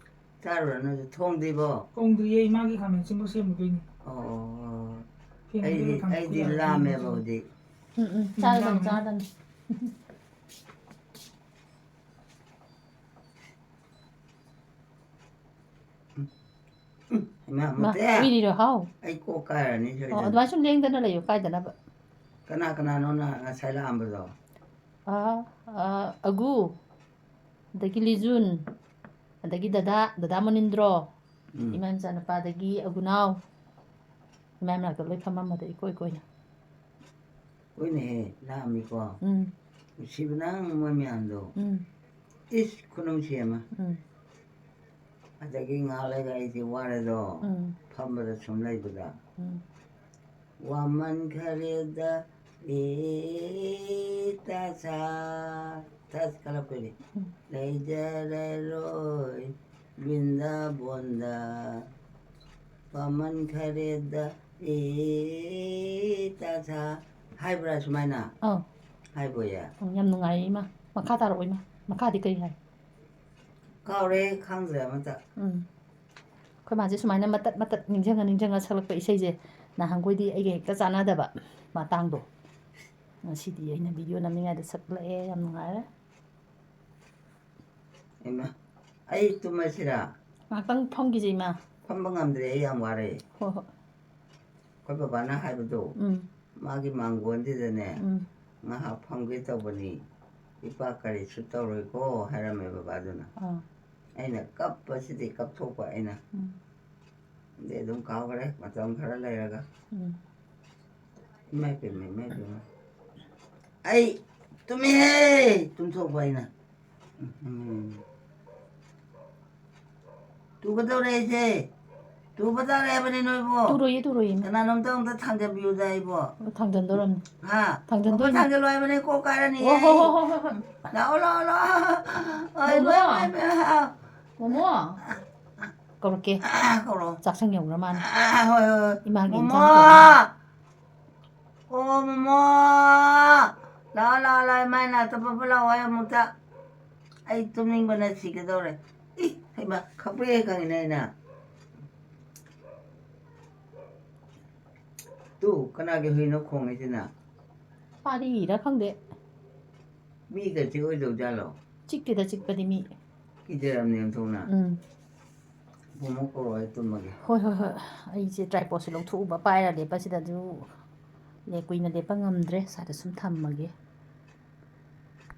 ꯆꯥꯔꯨꯔꯅꯨ, ꯑꯗꯨ ꯊꯣꯡꯗ꯭ꯔꯤꯕꯣ? ꯊꯣꯡꯗ꯭ꯔꯤꯌꯦ, ꯏꯃꯥꯒꯤ ꯈꯥꯃꯦꯟ ꯑꯁꯤꯟꯕ ꯁꯦꯝꯃꯨꯗꯣꯏꯅꯤ꯫ ꯑꯣ, ꯊꯦꯡꯗ꯭ꯔꯤꯌꯦ, ꯑꯩꯗꯤ, ꯈꯥꯃꯦꯟ ꯑꯩꯗꯤ ꯈꯨꯌꯥ ꯂꯥꯝꯃꯦꯕ ꯁꯦꯝꯃꯨꯗꯣꯏꯅꯤ꯫ ꯍꯧꯖꯤꯛ꯫ ꯎꯝ, ꯎꯝ, ꯎꯝ, ꯆꯥꯔꯗꯝꯅꯤ, ꯂꯥꯝꯃꯦ꯫ ꯆꯥꯔꯗꯝꯅꯤ꯫ ꯎꯝ, ꯎꯝ, ꯏꯃꯥ, ꯃꯥ, ꯃꯨꯊꯤ꯫ ꯎꯏꯔꯤꯔꯣ, ꯍꯥꯎ? ꯑꯩ ꯀꯣꯛ ꯀꯥꯏꯔꯅꯤ ꯑꯣ, ꯁꯣꯏꯗꯅ꯫ ꯑꯗꯨꯃꯥꯏꯅ ꯁꯨꯝ ꯂꯦꯡꯗꯅ ꯂꯩꯌꯨ, ꯀꯥꯏꯗꯅꯕ꯫ ꯀꯅꯥ ꯀꯅꯥꯅꯣ ꯅ-, ꯉꯁꯥꯏ ꯂꯥꯛꯑꯝꯕꯗꯣ? ꯑꯥ, ꯑꯥ, ꯑꯒꯨ, ꯑꯗꯒꯤ ꯂꯤꯖꯨꯟ, ꯑꯗꯒꯤ ꯗꯗꯥ, ꯗꯗꯥ ꯃꯅꯤꯟꯗ꯭ꯔꯣ, ꯎꯝ꯫ ꯏꯃꯥ ꯃꯆꯥꯅꯨꯄꯥꯗꯒꯤ ꯑꯒꯨꯅꯥꯎ, ꯏꯃꯥ ꯃꯅꯥꯛꯇ ꯂꯣꯏ ꯐꯝꯃꯝꯕꯗꯣ ꯏꯀꯣꯏ ꯀꯣꯏꯅ꯫ ꯍꯣꯏꯅꯦꯍꯦ, ꯂꯥꯛꯑꯝꯃꯤꯀꯣ꯫ ꯎꯝ꯫ ꯅꯨꯡꯁꯤꯕꯅ ꯃꯣꯏ ꯃꯌꯥꯝꯗꯣ꯫ ꯎꯝ꯫ ꯏꯁ, ꯈꯨꯅꯨꯡꯁꯤ ꯑꯃ꯫ ꯎꯝ꯫ ꯑꯗꯒꯤ ꯉꯥꯏꯍꯥꯛ ꯂꯩꯔꯒ ꯑꯩꯗꯤ ꯋꯥꯔꯦꯗꯣ, ꯎꯝ꯫ ꯐꯝꯕꯗ ꯁꯨꯝ ꯂꯩꯕꯗ꯫ ꯎꯝ꯫ ꯋꯥꯃꯟꯈꯔꯦꯗ, ꯑꯦ, ꯇꯥꯁꯥ, ꯇꯥꯁ ꯀꯂꯞ ꯀꯣꯏꯔꯦ꯫ ꯎꯝ꯫ ꯂꯩꯖꯔꯔꯣꯏ ꯕ꯭ꯔꯤꯟꯗꯥꯕꯣꯟꯗ, ꯋꯥꯃꯟꯈꯔꯦꯗ, ꯑꯦ, ꯇꯥꯁꯥ꯫ ꯍꯥꯏꯕ꯭ꯔꯥ ꯁꯨꯃꯥꯏꯅ? ꯑꯧ꯫ ꯍꯥꯏꯕꯣꯌꯦ? ꯎꯝ, ꯌꯥꯝ ꯅꯨꯡꯉꯥꯏꯌꯦ ꯏꯃꯥ꯫ ꯃꯈꯥ ꯇꯥꯔꯛꯑꯣ ꯏꯃꯥ꯫ ꯃꯈꯥꯗꯤ ꯀꯔꯤ ꯍꯥꯏ? ꯀꯥꯎꯔꯦ, ꯈꯪꯗ꯭ꯔꯦ ꯑꯃꯇ꯫ ꯎꯝ꯫ ꯑꯩꯈꯣꯏ ꯃꯥꯁꯦ ꯁꯨꯃꯥꯏꯅ ꯃꯇꯠ ꯃꯇꯠ ꯅꯤꯡꯁꯤꯡꯉ ꯅꯤꯡꯁꯤꯡꯉ ꯁꯛꯂꯛꯄ ꯏꯁꯩꯁꯦ ꯅꯍꯥꯟꯈꯣꯏꯗꯤ ꯑꯩꯒ ꯍꯦꯛꯇ ꯆꯥꯟꯅꯗꯕ ꯃꯇꯥꯡꯗꯣ꯫ ꯉꯁꯤꯗꯤ ꯑꯩꯅ ꯚꯤꯗꯤꯑꯣ ꯅꯝꯅꯤꯡꯉꯥꯏꯗ ꯁꯛꯂꯛꯑꯦ꯫ ꯌꯥꯝ ꯅꯨꯡꯉꯥꯏꯔꯦ꯫ ꯏꯃꯥ꯫ ꯑꯩ ꯇꯨꯝꯃꯁꯤꯔꯥ? ꯉꯥꯏꯍꯥꯛꯇꯪ ꯐꯝꯈꯤꯁꯦ, ꯏꯃꯥ꯫ ꯐꯝꯕ ꯉꯝꯗ꯭ꯔꯦ, ꯑꯩ ꯌꯥꯝ ꯋꯥꯔꯦ꯫ ꯍꯣꯏ, ꯍꯣꯏ꯫ ꯑꯩꯈꯣꯏ ꯕꯕꯥꯅ ꯍꯥꯏꯕꯗꯣ, ꯎꯝ, ꯃꯥꯒꯤ ꯃꯥꯡꯒꯣꯟꯁꯤꯗꯅꯦ, ꯎꯝ, "ꯉꯥꯏꯍꯥꯛ ꯐꯝꯒꯦ ꯇꯧꯕꯅꯤ, ꯏꯄꯥ ꯀꯔꯤꯁꯨ ꯇꯧꯔꯣꯏꯀꯣ" ꯍꯥꯏꯔꯝꯃꯦ ꯕꯕꯥꯗꯨꯅ꯫ ꯑꯥ, ꯑꯩꯅ ꯀꯞꯄꯁꯤꯗꯤ ꯀꯞꯊꯣꯛꯄ ꯑꯩꯅ꯫ ꯎꯝ꯫ ꯑꯗꯩ ꯑꯗꯨꯝ ꯀꯥꯎꯈ꯭ꯔꯦ, ꯃꯇꯝ ꯈꯔ ꯂꯩꯔꯒ꯫ ꯎꯝ꯫ ꯏꯃꯥꯏ ꯄꯦꯝꯃ, ꯏꯃꯥꯏ ꯄꯦꯝꯃ꯫ ꯑꯩ ꯇꯨꯝꯃꯤꯍꯦ! ꯇꯨꯝꯊꯣꯛꯄ ꯑꯩꯅ꯫ ꯎꯝ꯫ ꯇꯨꯒꯗꯧꯔꯦ ꯑꯩꯁꯦ꯫ ꯇꯨꯒꯗꯧꯔꯦ ꯍꯥꯏꯕꯅꯤ ꯅꯣꯏꯕꯨ꯫ ꯇꯨꯔꯣꯏꯌꯦ, ꯇꯨꯔꯣꯏꯌꯦ, ꯏꯃꯥ꯫ ꯀꯅꯥꯅꯣꯝꯇ ꯑꯝꯇ ꯊꯥꯡꯖꯟꯕꯤꯌꯨꯗ ꯑꯩꯕꯨ꯫ ꯊꯥꯡꯖꯟꯗꯧꯔꯝꯅꯤ꯫ ꯍꯥ? ꯊꯥꯡꯖꯟꯗꯣꯏꯅꯤ꯫ ꯑꯩꯈꯣꯏ ꯊꯥꯡꯖꯜꯂꯣ ꯍꯥꯏꯕꯅꯤ, ꯀꯣꯛ ꯀꯥꯏꯔꯅꯤ ꯑꯣ, ꯑꯩ꯫ ꯍꯣ, ꯍꯣ, ꯍꯣ, ꯍꯣ, ꯍꯣ꯫ ꯂꯥꯛꯑꯣ, ꯂꯥꯛꯑꯣ, ꯂꯥꯛꯑꯣ꯫ ꯑꯣꯏ, ꯃꯣꯃꯣ꯫ ꯃꯥꯏ, ꯃꯥꯏ, ꯃꯥꯏ꯫ ꯃꯣꯃꯣ꯫ ꯀꯧꯔꯛꯀꯦ꯫ ꯀꯧꯔꯣ꯫ ꯆꯥꯛꯁꯪ ꯌꯧꯈ꯭ꯔ ꯃꯥꯜꯂꯦ꯫ ꯑꯥ, ꯍꯣꯏ, ꯍꯣꯏ, ꯍꯣꯏ꯫ ꯏꯃꯥꯒꯤ ꯃꯣꯃꯣ! ꯏꯟꯁꯥꯡ ꯊꯣꯡꯉꯤ꯫ ꯑꯣ, ꯃꯣꯃꯣ! ꯂꯥꯛꯑꯣ, ꯂꯥꯛꯑꯣ, ꯂꯥꯛꯑꯣ, ꯏꯃꯥ ꯏꯅꯥꯛꯇ ꯐꯠ ꯐꯠ ꯂꯥꯛꯑꯣ, ꯑꯩ ꯑꯃꯨꯛꯇ꯫ ꯑꯩ ꯇꯨꯝꯅꯤꯡꯕꯅ ꯁꯤꯒꯗꯧꯔꯦ꯫ ꯏ, ꯍꯩꯃꯥ, ꯈꯪꯄ꯭ꯔꯦꯛ ꯈꯪꯉꯤꯅꯦ ꯑꯩꯅ꯫ ꯇꯨ, ꯀꯅꯥꯒꯤ ꯍꯨꯏꯅꯣ ꯈꯣꯡꯉꯤꯁꯤꯅ? ꯄꯥꯔꯤꯔ ꯈꯪꯗꯦ꯫ ꯃꯤꯒ ꯆꯤꯛꯑꯣꯏꯗꯧꯖꯥꯠꯂꯣ? ꯆꯤꯛꯇꯦꯗ, ꯆꯤꯛꯄꯗꯤ ꯃꯤ꯫ ꯀꯤꯖꯔꯝꯅꯦ ꯑꯣꯟꯊꯣꯛꯅ꯫ ꯎꯝ꯫ ꯃꯣꯃꯣ ꯀꯧꯔꯣ, ꯑꯩ ꯇꯨꯝꯃꯒꯦ꯫ ꯍꯣꯏ, ꯍꯣꯏ, ꯍꯣꯏ꯫ ꯑꯩꯁꯦ tripodꯁꯦ ꯂꯧꯊꯣꯛꯎꯕ, ꯄꯥꯏꯔ ꯂꯦꯞꯄꯁꯤꯗꯁꯨ ꯂꯦ-, ꯀꯨꯏꯅ ꯂꯦꯞꯄ ꯉꯝꯗ꯭ꯔꯦ, ꯁ꯭ꯋꯥꯏꯗ ꯁꯨꯝ ꯊꯝꯃꯒꯦ꯫